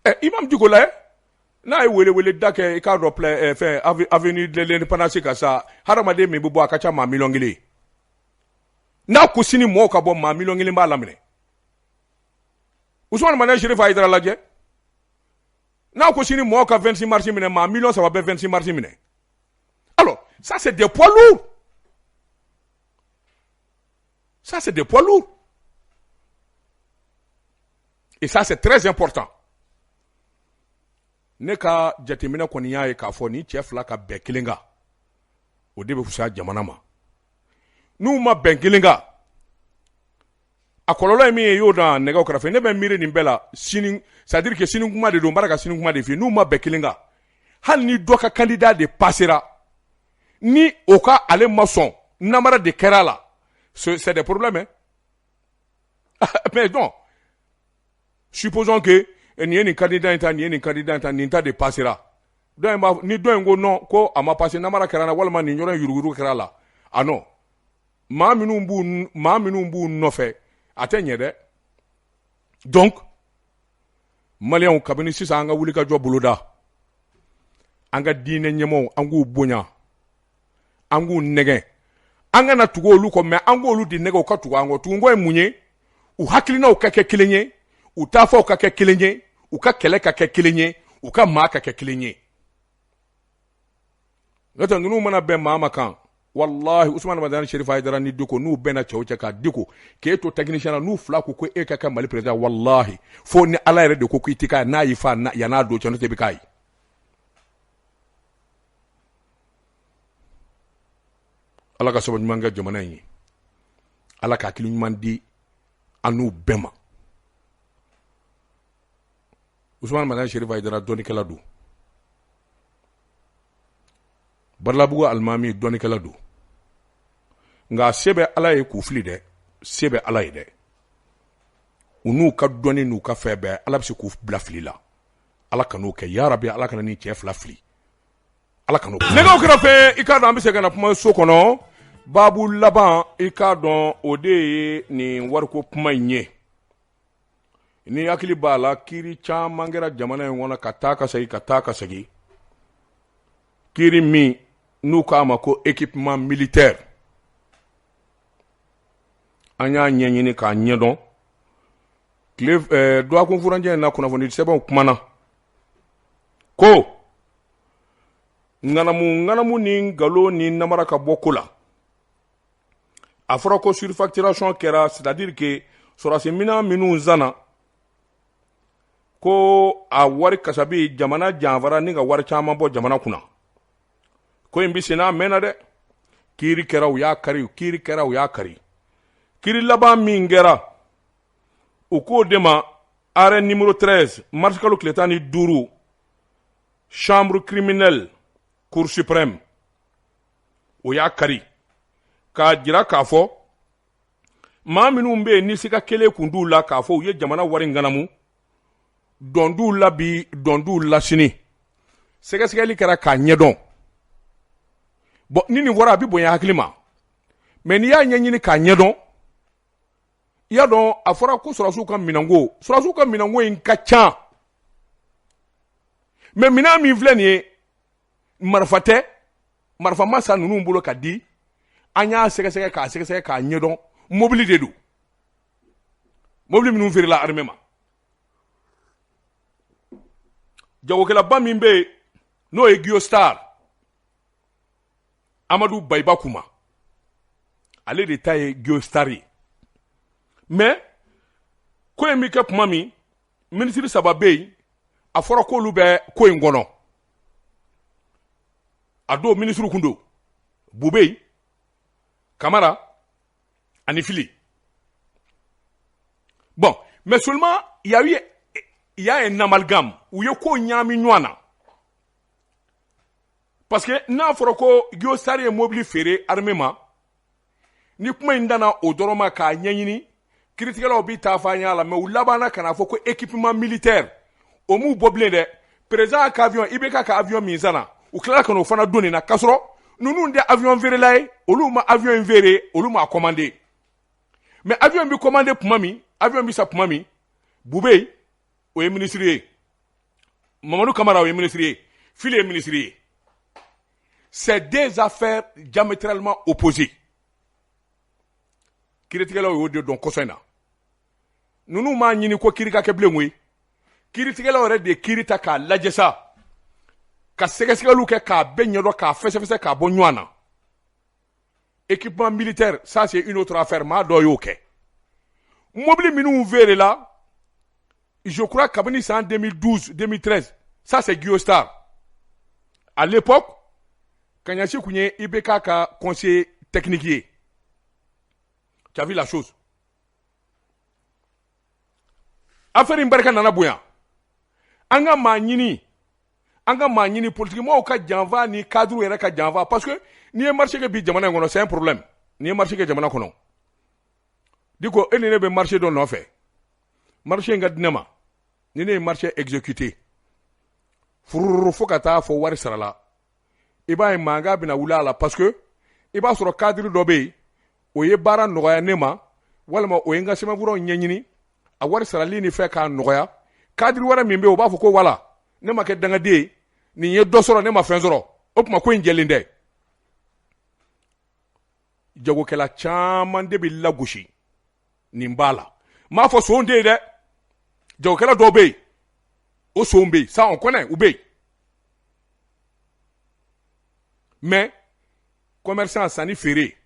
Speaker 1: Ɛ, imam Dicko la, n'a ye wele da kɛ, i k'a dɔn plein fɛn avenue de l'Indépendance ka sa, hadamaden min bɛ bɔ, a ka ca maa 1 miliyɔn ye. N'a ko sini mɔgɔw ka bɔ, maa 1 miliyɔn b'a laminɛ. Usumani Madani Serifu Hayidara lajɛ, n'a ko sini mɔgɔw ka 26 mars minɛ, maa 3 miliyɔn bɛ 26 mars minɛ. Alors ça, c'est des poids lourds, ça, c'est des poids lourds, et ça, c'est très important. Ne ka jateminɛ kɔni y'a ye k'a fɔ ni cɛ fila ka bɛn kelen kan, o de bɛ fisaya jamana ma. N'u ma bɛn kelen kan, a kɔlɔlɔ ye min ye, i y'o dɔn nɛgɛw kɛrɛfɛ. Ne bɛ miiri nin bɛɛ la sini, c'est à dire que sini kuma de don, n b'a ka sini kuma de f'i ye. N'u ma bɛn kelen kan, hali ni dɔ ka candidat de passera, ni o ka ale ma sɔn, namara de kɛra a la, c'est des problèmes, hein. Mais non, supposons que nin ye nin candidat in ta, nin ye nin candidat in ta, nin ta de passera, dɔ in b'a ni dɔ in ko non, ko a ma passé, namara kɛra na, walima nin yɔrɔ in yuruguyurugu kɛra a la. Ah non, maa minnu b'u nɔfɛ, a tɛ ɲɛ dɛ. Donc maliyɛnw, kabini sisan, an ka wuli ka jɔ boloda. An ka diinɛ ɲɛmɔgɔw, an k'u bonya, an k'u nɛgɛ, an kana tugu olu kɔ, mais an k'olu de nɛgɛ u ka tugu an kɔ. Tugukɔ ye mun ye? U hakilinaw ka kɛ kelen ye, u taafaw ka kɛ kelen ye, u ka kɛlɛ ka kɛ kelen ye, u ka maa ka kɛ kelen ye. N'o tɛ, ninnu mana bɛn maa ma kan, walahi, Usumani Madani Serifu Hayidara ni Diko, n'u bɛnna cɛw cɛ ka Diko k'e to technicien na, n'u fila ko ko e ka kɛ Mali président, walahi, fo ni Ala yɛrɛ de ko k'i tɛ k'a n'a y'i fa yann'a don cɛ, n'o tɛ i bɛ k'a ye. Ala ka sababu ɲuman kɛ jamana in ye. Ala ka hakili ɲuman di an n'u bɛɛ ma. Usumani Madani Serifu Hayidara, dɔnnikɛla don. Badalabugu alimami, dɔnnikɛla don. Nka se bɛ Ala ye k'u fili dɛ, se bɛ Ala ye dɛ. U n'u ka dɔnni n'u ka fɛn bɛɛ, Ala bɛ se k'u bila fili la. Ala kan'o kɛ, yarabi. Ala kana ni cɛ fila fili, Ala kan'o. Nɛgɛw kɛrɛfɛ, i k'a dɔn an bɛ se ka na kuma so kɔnɔ. Baabu laban, i k'a dɔn o de ye nin wariko kuma in ye. Ni hakili b'a la, kiiri caman kɛra jamana in kɔnɔ ka taa ka segin, ka taa ka segin. Kiiri min n'u k'a ma ko équipement militaire, an y'a ɲɛɲini k'a ɲɛdɔn. Tile dɔgɔkun furancɛ in na, kunnafoni sɛbɛnw kumana ko ŋanamu ŋanamu ni nkalon ni namara ka bɔ ko la. A fɔra ko surfacturation kɛra, c'est à dire que sɔrɔdasi minɛn minnu sanna, ko a wari kasabi, jamana janfara ni ka wari caman bɔ jamana kunna. Ko in bɛ sen n'a mɛnna dɛ. Kiiri kɛra, u y'a kari. Kiiri kɛra, u y'a kari. Kiiri laban min kɛra, u k'o de ma arrêt numéro 13, mars kalo tile 15, chambre criminelle, cour suprême, o y'a kari k'a jira k'a fɔ maa minnu bɛ yen ni sika kelen kun t'u la k'a fɔ u ye jamana wari ŋanamu, dɔn t'u la bi, dɔn t'u la sini. Sɛgɛsɛgɛli kɛra k'a ɲɛdɔn. Bon, ni nin fɔra, a bɛ bonya hakili ma, mais n'i y'a ɲɛɲini k'a ɲɛdɔn, i y'a dɔn a fɔra ko sɔrɔdasiw ka minɛnko, sɔrɔdasiw ka minɛnko in ka ca. Mais minɛn min filɛ nin ye, marifa tɛ, marifa ma san ninnu bolo ka di. An y'a sɛgɛsɛgɛ k'a sɛgɛsɛgɛ k'a ɲɛdɔn, mobili de don, mobili minnu feerela armée ma. Jagokɛlaba min bɛ yen, n'o ye Guiostar, Amadu Bayiba Kuma, ale de ta ye Guiostar ye. Mais ko in bɛ kɛ tuma min, minisiri saba bɛ yen, a fɔra k'olu bɛ ko in kɔnɔ. A don minisiriw kun don Bubɛyi Kamara ani Fili. Bon, Mais seulement il y a eu il y a un amalgame u ye ko ɲaami ɲɔgɔn na, parce que n'a fɔra ko Guiostar ye mobili feere armée ma, ni kuma in danna o dɔrɔn ma k'a ɲɛɲini, kiiritigɛlaw bi taa fɔ an y'a la. Mais u labanna ka na fɔ ko équipement militaire, o m'u bɔ bilen dɛ. Président ka avion, IBK ka avion min sanna, u tilala ka n'o fana don nin na, k'a sɔrɔ ninnu tɛ avion feerela ye. Olu ma avion in feere, olu m'a commandé. Mais avion bi commandé tuma min, avion bi sa tuma min, Bube o ye ministre ye, Mamadu Kamara o ye ministre ye, Fili ye ministre ye. C'est des affaires diamétralement opposées. Kiiritigɛlaw y'o de dɔn kɔsɔ in na. Ninnu m'a ɲini ko kiiri ka kɛ bilen koyi. Kiiritigɛlaw yɛrɛ de ye kiiri ta k'a lajɛ sa, ka sɛgɛsɛgɛliw kɛ, k'a bɛɛ ɲɛdɔn, k'a fɛsɛfɛsɛ, k'a bɔ ɲɔgɔn na. Équipement militaire, ça c'est une autre affaire. Maa dɔ y'o kɛ. Mobili minnu feerela, je crois kabini san 2012, 2013, ça c'est Guiostar. À l'époque, Kaɲasi kun ye IBK ka conseiller technique ye. Tu as vu la chose, affaire in barika nana bonya. An ka maa ɲini politikimɔgɔw ka janfa ni cadre yɛrɛ ka janfa, parce que n'i ye marché kɛ bi jamana in kɔnɔ, c'est un problème. N'i ye marché kɛ jamana kɔnɔ, diko e ni ne bɛ marché dɔ nɔfɛ, marché in ka di ne ma. Ni ne ye marché exécuté fururu fo ka taa fɔ wari sarala, i b'a ye mankan bɛna wuli a la, parce que i b'a sɔrɔ cadre dɔ bɛ yen, o ye baara nɔgɔya ne ma, walima o ye n ka sɛbɛnfuraw ɲɛɲini, a wari sarali ni fɛn k'a nɔgɔya. Cadre wɛrɛ min bɛ yen, o b'a fɔ ko wala ne ma kɛ dangaden ye, nin ye dɔ sɔrɔ, ne ma fɛn sɔrɔ. O tuma ko in jɛlen tɛ. Jagokɛla caman de bɛ lagosi nin b'a la. N m'a fɔ son tɛ yen dɛ. Jagokɛla dɔw bɛ yen, o son bɛ yen, ça on connaît, u bɛ yen. Mais commerçant, sanni feere,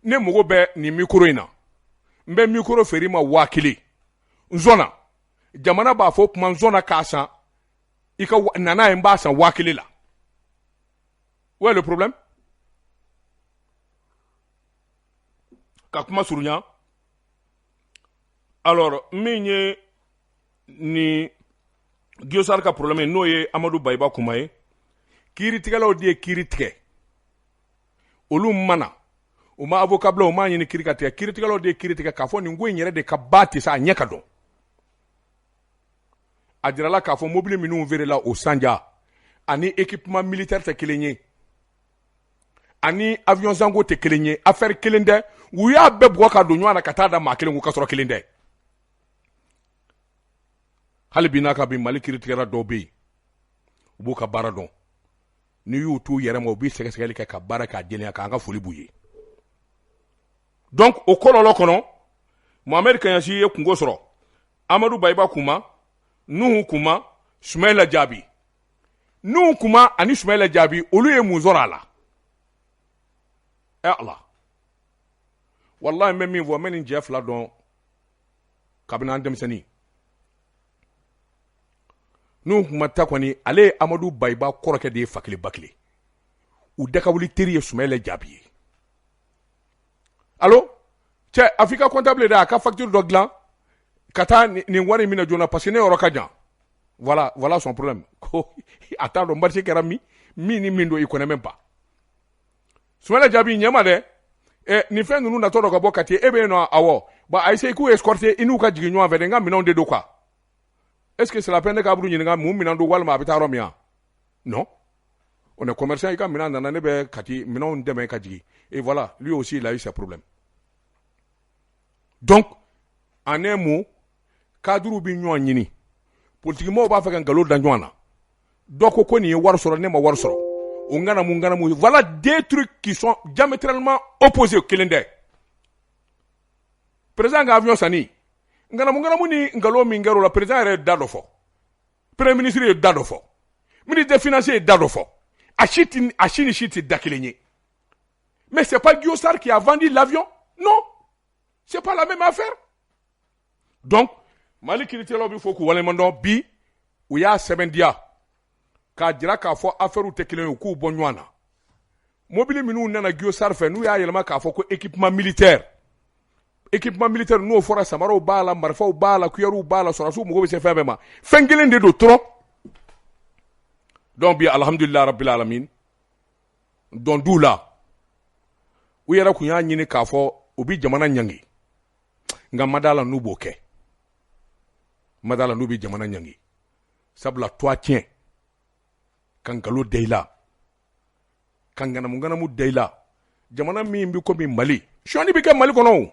Speaker 1: ne mago bɛ nin micro in na, n bɛ micro feere i ma 1000, n sɔnna. Jamana b'a fɔ kuma, n sɔnna k'a san, i ka nana ye, n b'a san 1000 la. Où est le problème? Ka kuma surunya, alors min ye ni Guiosar ka problème ye, n'o ye Amadu Bayiba kuma ye, kiiritigɛlaw de ye kiiri tigɛ. Olu mana u ma avocat bila, u m'a ɲini kiiri ka tigɛ. Kiiritigɛlaw de ye kiiri tigɛ k'a fɔ nin ko in yɛrɛ de ka ba tɛ sa, a ɲɛ ka dɔn. A jirala k'a fɔ mobili minnu feerela o sanja ani équipement militaire tɛ kelen ye, ani avion sanko tɛ kelen ye, affaire kelen tɛ. U y'a bɛɛ bugɔ ka don ɲɔgɔn na ka taa da maa kelen kun, ka sɔrɔ kelen tɛ. Hali bi n'a ka bi, Mali kiiritigɛla dɔw bɛ yen, u b'u ka baara dɔn. N'i y'u t'u yɛrɛ ma, u bɛ sɛgɛsɛgɛli kɛ ka baara k'a jɛlenya, k'an ka foli b'u ye. Donc o kɔlɔlɔ kɔnɔ, Mohamed Kaɲasi ye kungo sɔrɔ, Amadu Bayiba kuma, Nuhu kuma, Sumayila Jaabi. Nuhu kuma ani Sumayila Jaabi, olu ye mun sɔrɔ a la? Ɛ Ala, walahi n bɛ min fɔ, n bɛ nin cɛ fila dɔn kabini an denmisɛnnin. Nuhu kuma ta kɔni, ale ye Amadu Bayiba kɔrɔkɛ de ye, fakelen ba kelen. U dakawuli teri ye Sumayila Jaabi ye. Allo cɛ, a f'i ka comptable de a ka facture dɔ dilan ka taa nin wari minɛ joona, parce que ne yɔrɔ ka jan. Voilà, voilà son problème. Ko a t'a dɔn marché kɛra min min ni min don, il connaît même pas. Sumayila Jaabi ɲɛma dɛ. Ɛ, nin fɛn ninnu natɔ dɔ ka bɔ Kati, e bɛ yen nɔ? Awɔ. Bon, a essayer k'u escorter, i n'u ka jigin ɲɔgɔn fɛ dɛ, n ka minɛnw de don quoi. Est-ce que c'est la peine ne k'a b'u ɲininka mun minɛn don, walima a bɛ taa yɔrɔ min wa? Non, on est commerçant. I ka minɛn nana, ne bɛ Kati, minɛnw dɛmɛ ka jigin. Et voilà, lui aussi il a eu ses problèmes. Donc en un mot, cadre bɛ ɲɔgɔn ɲini, politikimɔgɔw b'a fɛ ka nkalon da ɲɔgɔn na. Dɔ ko ko nin ye wari sɔrɔ, ne ma wari sɔrɔ, o ŋanamu ŋanamu. Voilà deux trucs qui sont diamétralement opposés, kelen tɛ. Président ka avion sanni, ŋanamu ŋanamu ni nkalon min kɛra o la, président yɛrɛ ye da dɔ fɔ, premier ministre ye da dɔ fɔ, ministre des finances ye da dɔ fɔ. A si ti, a si ni si tɛ da kelen ye. Mais c'est pas Guiosar qui a vendu l'avion, non, c'est pas la même affaire. Donc Mali kiiritigɛlaw bɛ fɔ k'u waleɲuman dɔn bi, u y'a sɛbɛntiya k'a jira k'a fɔ affaire tɛ kelen ye, u k'u bɔ ɲɔgɔn na. Mobili minnu nana Guiosar fɛ, n'u y'a yɛlɛma k'a fɔ ko équipement militaire, Équipement militaire, n'o fɔra, samaraw b'a la, marifaw b'a la, kuyɛriw b'a la, sɔrɔdasiw mago bɛ se fɛn bɛɛ ma. Fɛn kelen de don trop. Donc bi, alhamdulilah rabbil alamin, dɔn d'u la. U yɛrɛ kun y'a ɲini k'a fɔ u bɛ jamana ɲangi, nka ma d'a la n'u b'o kɛ, ma d'a la n'u bɛ jamana ɲangi, sabula toit tiɲɛ ka nkalon da i la, ka ŋanamu-ŋanamu da i la. Jamana min bɛ komi Mali, sonyani bɛ kɛ Mali kɔnɔ, o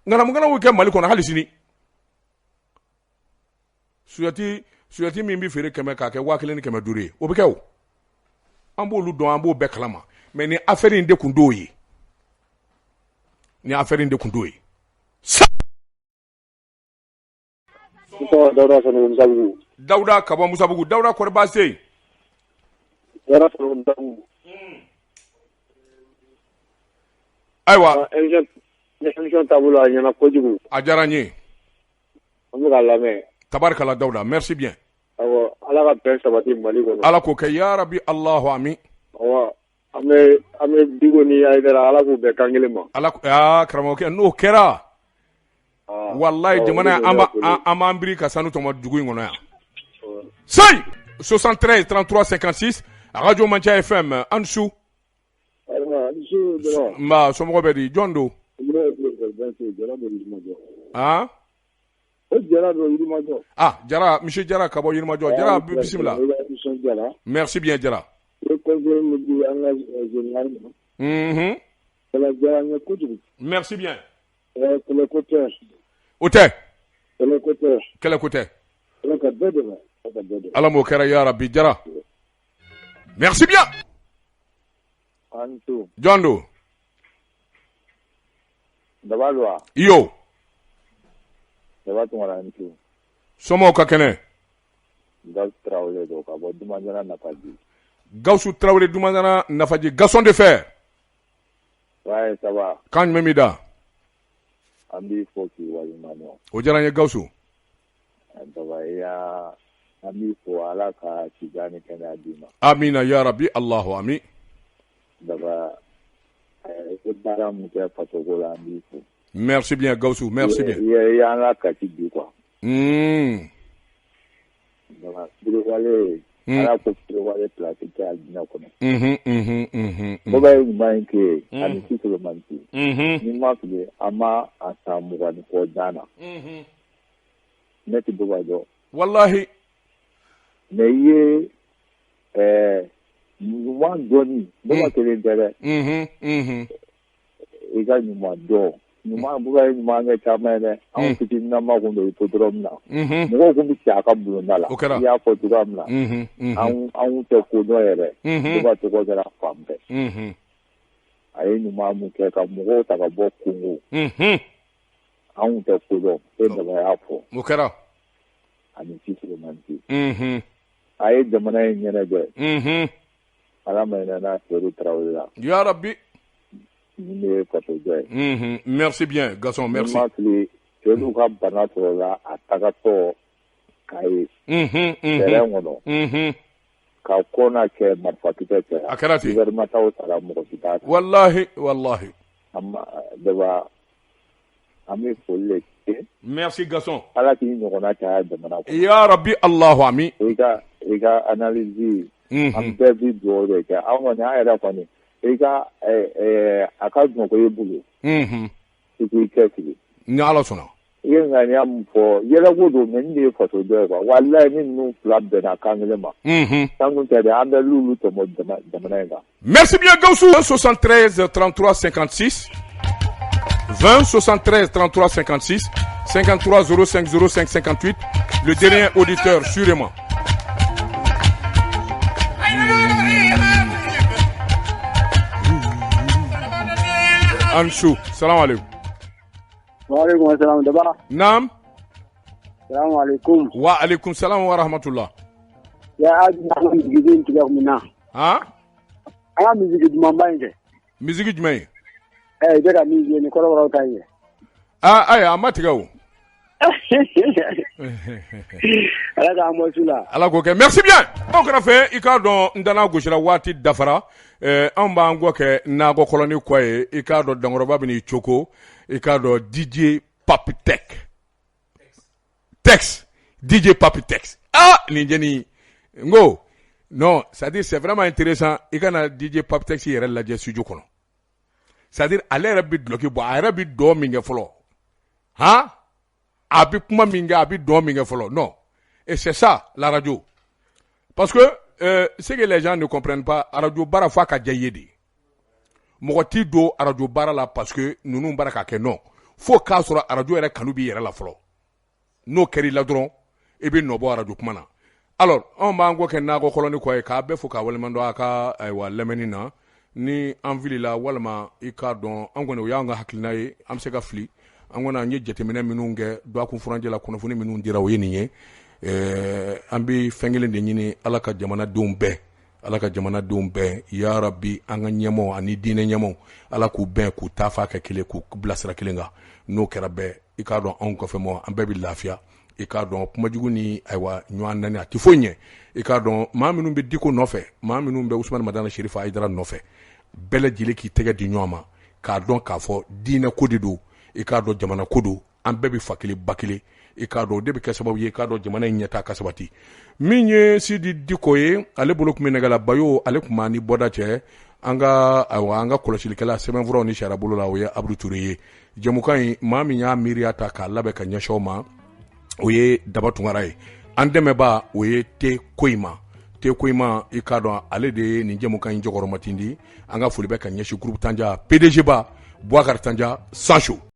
Speaker 1: ŋanamu-ŋanamu bɛ kɛ Mali kɔnɔ hali sini. Suyati min bɛ feere 100 k'a kɛ 1500 ye, o bɛ kɛ. O an b'olu dɔn, an b'o bɛɛ kalama. Mais ni affaire in de kun t'o ye, ni affaire in de kun t'o ye. Dawuda ka bɔ Musabugu. Dawuda, kɔri baasi tɛ yen? Ayiwa.
Speaker 3: Émission taabolo, a ɲɛna kojugu.
Speaker 1: A diyara n ye.
Speaker 3: An bɛ k'a lamɛn.
Speaker 1: Tabarikala Dawuda, merci bien.
Speaker 3: Awɔ, Ala ka bɛn sabati Mali kɔnɔ.
Speaker 1: Ala k'o kɛ, yarabi, Alahu ami.
Speaker 3: Awɔ, an bɛ Diko ni Hayidara, Ala k'u bɛn kan kelen ma.
Speaker 1: Ala aa, karamɔgɔkɛ, n'o kɛra, walayi, jamana, an b'an biri ka sanu tɔmɔ dugu in kɔnɔ yan. Sayi 73 33 56, Radio Mantia FM. An su. Nba, somɔgɔw bɛ di? Jɔn don? Ah.
Speaker 3: Jara don, Yirimajɔ.
Speaker 1: Ah, Jara, monsieur Jara ka bɔ Yirimajɔ. Jara, bisimila. Merci bien, Jara.
Speaker 3: I ye conseil min di an ka général ma. Kɛlɛ diyara n ye kojugu.
Speaker 1: Merci bien.
Speaker 3: Kɛlɛ ko tɛ.
Speaker 1: O tɛ.
Speaker 3: Kɛlɛ ko tɛ.
Speaker 1: Kɛlɛ ko tɛ.
Speaker 3: Ala ka bɛɛ dɛmɛ. Ala ka bɛɛ dɛmɛ.
Speaker 1: Ala m'o kɛra, ya Rabbi. Jara. Merci bien.
Speaker 3: An su.
Speaker 1: Jɔn don?
Speaker 3: Daba don wa?
Speaker 1: Iyo.
Speaker 3: Daba Tunkara, ni su.
Speaker 1: Somɔgɔw ka kɛnɛ?
Speaker 3: Gawusu Tarawele don ka bɔ Dumanjana Nafaji.
Speaker 1: Gawusu Tarawele, Dumanjana Nafaji, Gaston de fer.
Speaker 3: Ouais, ça va.
Speaker 1: Kan jumɛn b'i da?
Speaker 3: An b'i fo k'i waleɲuman dɔn.
Speaker 1: O diyara n ye, Gawusu.
Speaker 3: Daba, i y'a an b'i fo, Ala ka sijan ni kɛnɛya d'i ma.
Speaker 1: Amina ya Rabbi, Allahu ami.
Speaker 3: Daba, i ye baara min kɛ fasoko la, an b'i fo.
Speaker 1: Merci bien, Gawusu, merci bien.
Speaker 3: I y'an la kasi bi quoi. Daba, wale, Ala ko wale place tɛ alijinɛ kɔnɔ. Bɔba ye ɲuman in kɛ ye ani si man ci. Ni ma fili, an ma a san 20 ni kɔ jan na. Ne tɛ Bɔba dɔn.
Speaker 1: Wallahi.
Speaker 3: Mais i ye ɲuman dɔɔni, Bɔba kelen tɛ dɛ. I ka ɲuman dɔn. Ɲuman, Bɔba ye ɲuman kɛ caman ye dɛ. Anw fitininama kun don hippodrome na. Mɔgɔw kun bɛ si a ka bulonda la.
Speaker 1: O kɛra.
Speaker 3: I y'a fɔ cogoya min na. Anw tɛ ko dɔn yɛrɛ. Bɔba tɔgɔ kɛra fan bɛɛ. A ye ɲuman mun kɛ ka mɔgɔw ta ka bɔ Kongo. Anw tɛ ko dɔn. E Daba y'a fɔ.
Speaker 1: O kɛra.
Speaker 3: Ani si man ci. A ye jamana in ɲɛnajɛ. Ala ma hinɛ n'a Seydou Tarawele la.
Speaker 1: Ya Rabbi.
Speaker 3: Ni ne ye fasojɔ ye.
Speaker 1: Merci bien, Gaston, merci.
Speaker 3: Ni ma fili, Seydou ka bana sɔrɔla a tagatɔ k'a ye. Terrain kɔnɔ. Ka kɔna kɛ marifakisɛ kɛra.
Speaker 1: A kɛra ten.
Speaker 3: Gouvernement taw sara, mɔgɔ si t'a.
Speaker 1: Wallahi, wallahi.
Speaker 3: An ma Daba, an bɛ foli de kɛ.
Speaker 1: Merci, Gaston.
Speaker 3: Ala k'i ɲɔgɔnna caya jamana kɔnɔ.
Speaker 1: Ya Rabbi, Allahu ami.
Speaker 3: I ka analyse, an bɛɛ bi dugawu de kɛ. An kɔni, an yɛrɛ kɔni, i ka a ka nɔgɔ i bolo. I k'i cɛsiri.
Speaker 1: Ni Ala sɔnna.
Speaker 3: I ye ŋaniya min fɔ, yɛlɛko don, mais nin de ye fasojɔ ye quoi. Walayi, ni ninnu fila bɛnna kan kelen ma. San kun tɛ dɛ, an bɛ l'olu tɔmɔ jamana in kan.
Speaker 1: Merci bien, Gawusu. 73 33 56 20 73 33 56 53 05 05 58. Le dernier auditeur, sûrement. Ansou, salam alaikum.
Speaker 3: Waaleykum salam, Daba.
Speaker 1: Naam.
Speaker 3: Salamu alaikum.
Speaker 1: Wa alaikum salam wa rahmatullah.
Speaker 3: Ya aji, an ka misigi in tigɛ mun na?
Speaker 1: Han?
Speaker 3: An ka misigi dumanba in kɛ.
Speaker 1: Misigi jumɛn ye?
Speaker 3: Ɛ, i bɛ ka min jouer ni kɔrɔbɔrɔw ta in ye.
Speaker 1: Ah, ayi, a ma tigɛ o.
Speaker 3: Ala k'an bɔ su la.
Speaker 1: Ala k'o kɛ, merci bien. Aw kɛrɛfɛ, i k'a dɔn n dana gosira, waati dafara. Anw b'an kɔ kɛ nakɔ kɔlɔni kɔ ye. I k'a dɔn dankɔrɔba bɛ n'i coko. I k'a dɔn DJ Papi Tech Tex, DJ Papi Tex. Ah, nin jɛni n ko non, c'est à dire, c'est vraiment intéressant. I ka na DJ Papi Tex yɛrɛ lajɛ studio kɔnɔ, c'est à dire ale yɛrɛ bɛ dulɔki bɔ, a yɛrɛ bɛ dɔn min kɛ fɔlɔ, han, a bɛ kuma min kɛ, a bɛ dɔn min kɛ fɔlɔ. Non, et c'est ça la radio, parce que ce que les gens ne comprennent pas, radio baara, f'a ka diya i ye de. Mɔgɔ t'i don radio baara la parce que ninnu baara ka kɛ. Non, fo k'a sɔrɔ radio yɛrɛ kanu b'i yɛrɛ la fɔlɔ. N'o kɛr'i la dɔrɔn, i bɛ nɔ bɔ radio kuma na. Alors anw b'an kɔ kɛ nakɔ kɔlɔni kɔ ye, k'a bɛɛ fo k'a waleɲuman dɔn a ka ayiwa lamɛnni na. Ni an filila walima i k'a dɔn, an kɔni, o y'an ka hakilina ye, an bɛ se ka fili. An kɔni, an ye jateminɛ minnu kɛ dɔgɔkun furancɛ la, kunnafoni minnu dira, o ye nin ye. An bɛ fɛn kelen de ɲini: Ala ka jamanadenw bɛn, Ala ka jamanadenw bɛn. Yarabi, an ka ɲɛmɔgɔ ani diinɛ ɲɛmɔgɔ, Ala k'u bɛn, k'u taa fa kɛ kelen, k'u bilasira kelen kan. N'o kɛra bɛɛ, i k'a dɔn, anw kɔfɛ mɔ, an bɛɛ bɛ lafiya. I k'a dɔn, kumajugu ni ayiwa ɲɔgɔn nani, a tɛ foyi ɲɛ. I k'a dɔn, maa minnu bɛ Diko nɔfɛ, maa minnu bɛ Usumani Madani Serifa Hayidara nɔfɛ, bɛɛ lajɛlen k'i tɛgɛ di ɲɔgɔn ma, k'a dɔn k'a fɔ diinɛ ko de don, i k'a dɔn, jamana ko don, an bɛɛ bɛ fa kelen ba kelen. I k'a dɔn, o de bɛ kɛ sababu ye, i k'a dɔn, jamana in ɲɛtaa ka sabati. Min ye Sidi Diko ye, ale bolo tun bɛ nɛgɛ la. Bayo, ale tun b'a ni bɔda cɛ. An ka ayiwa, an ka kɔlɔsilikɛla sɛbɛnfuraw ni sariya bolo la, o ye Abudu Ture ye. Jɛmukan in, maa min y'a miiriya ta k'a labɛn ka ɲɛsin aw ma, o ye Daba Tunkara ye. An dɛmɛba, o ye te koyima, te koyima. I k'a dɔn, ale de ye nin jɛmukan in jɔkɔrɔmatindi. An ka foli bɛ ka ɲɛsin groupe Tanja PDG ba Boubacar Tanja Sancho.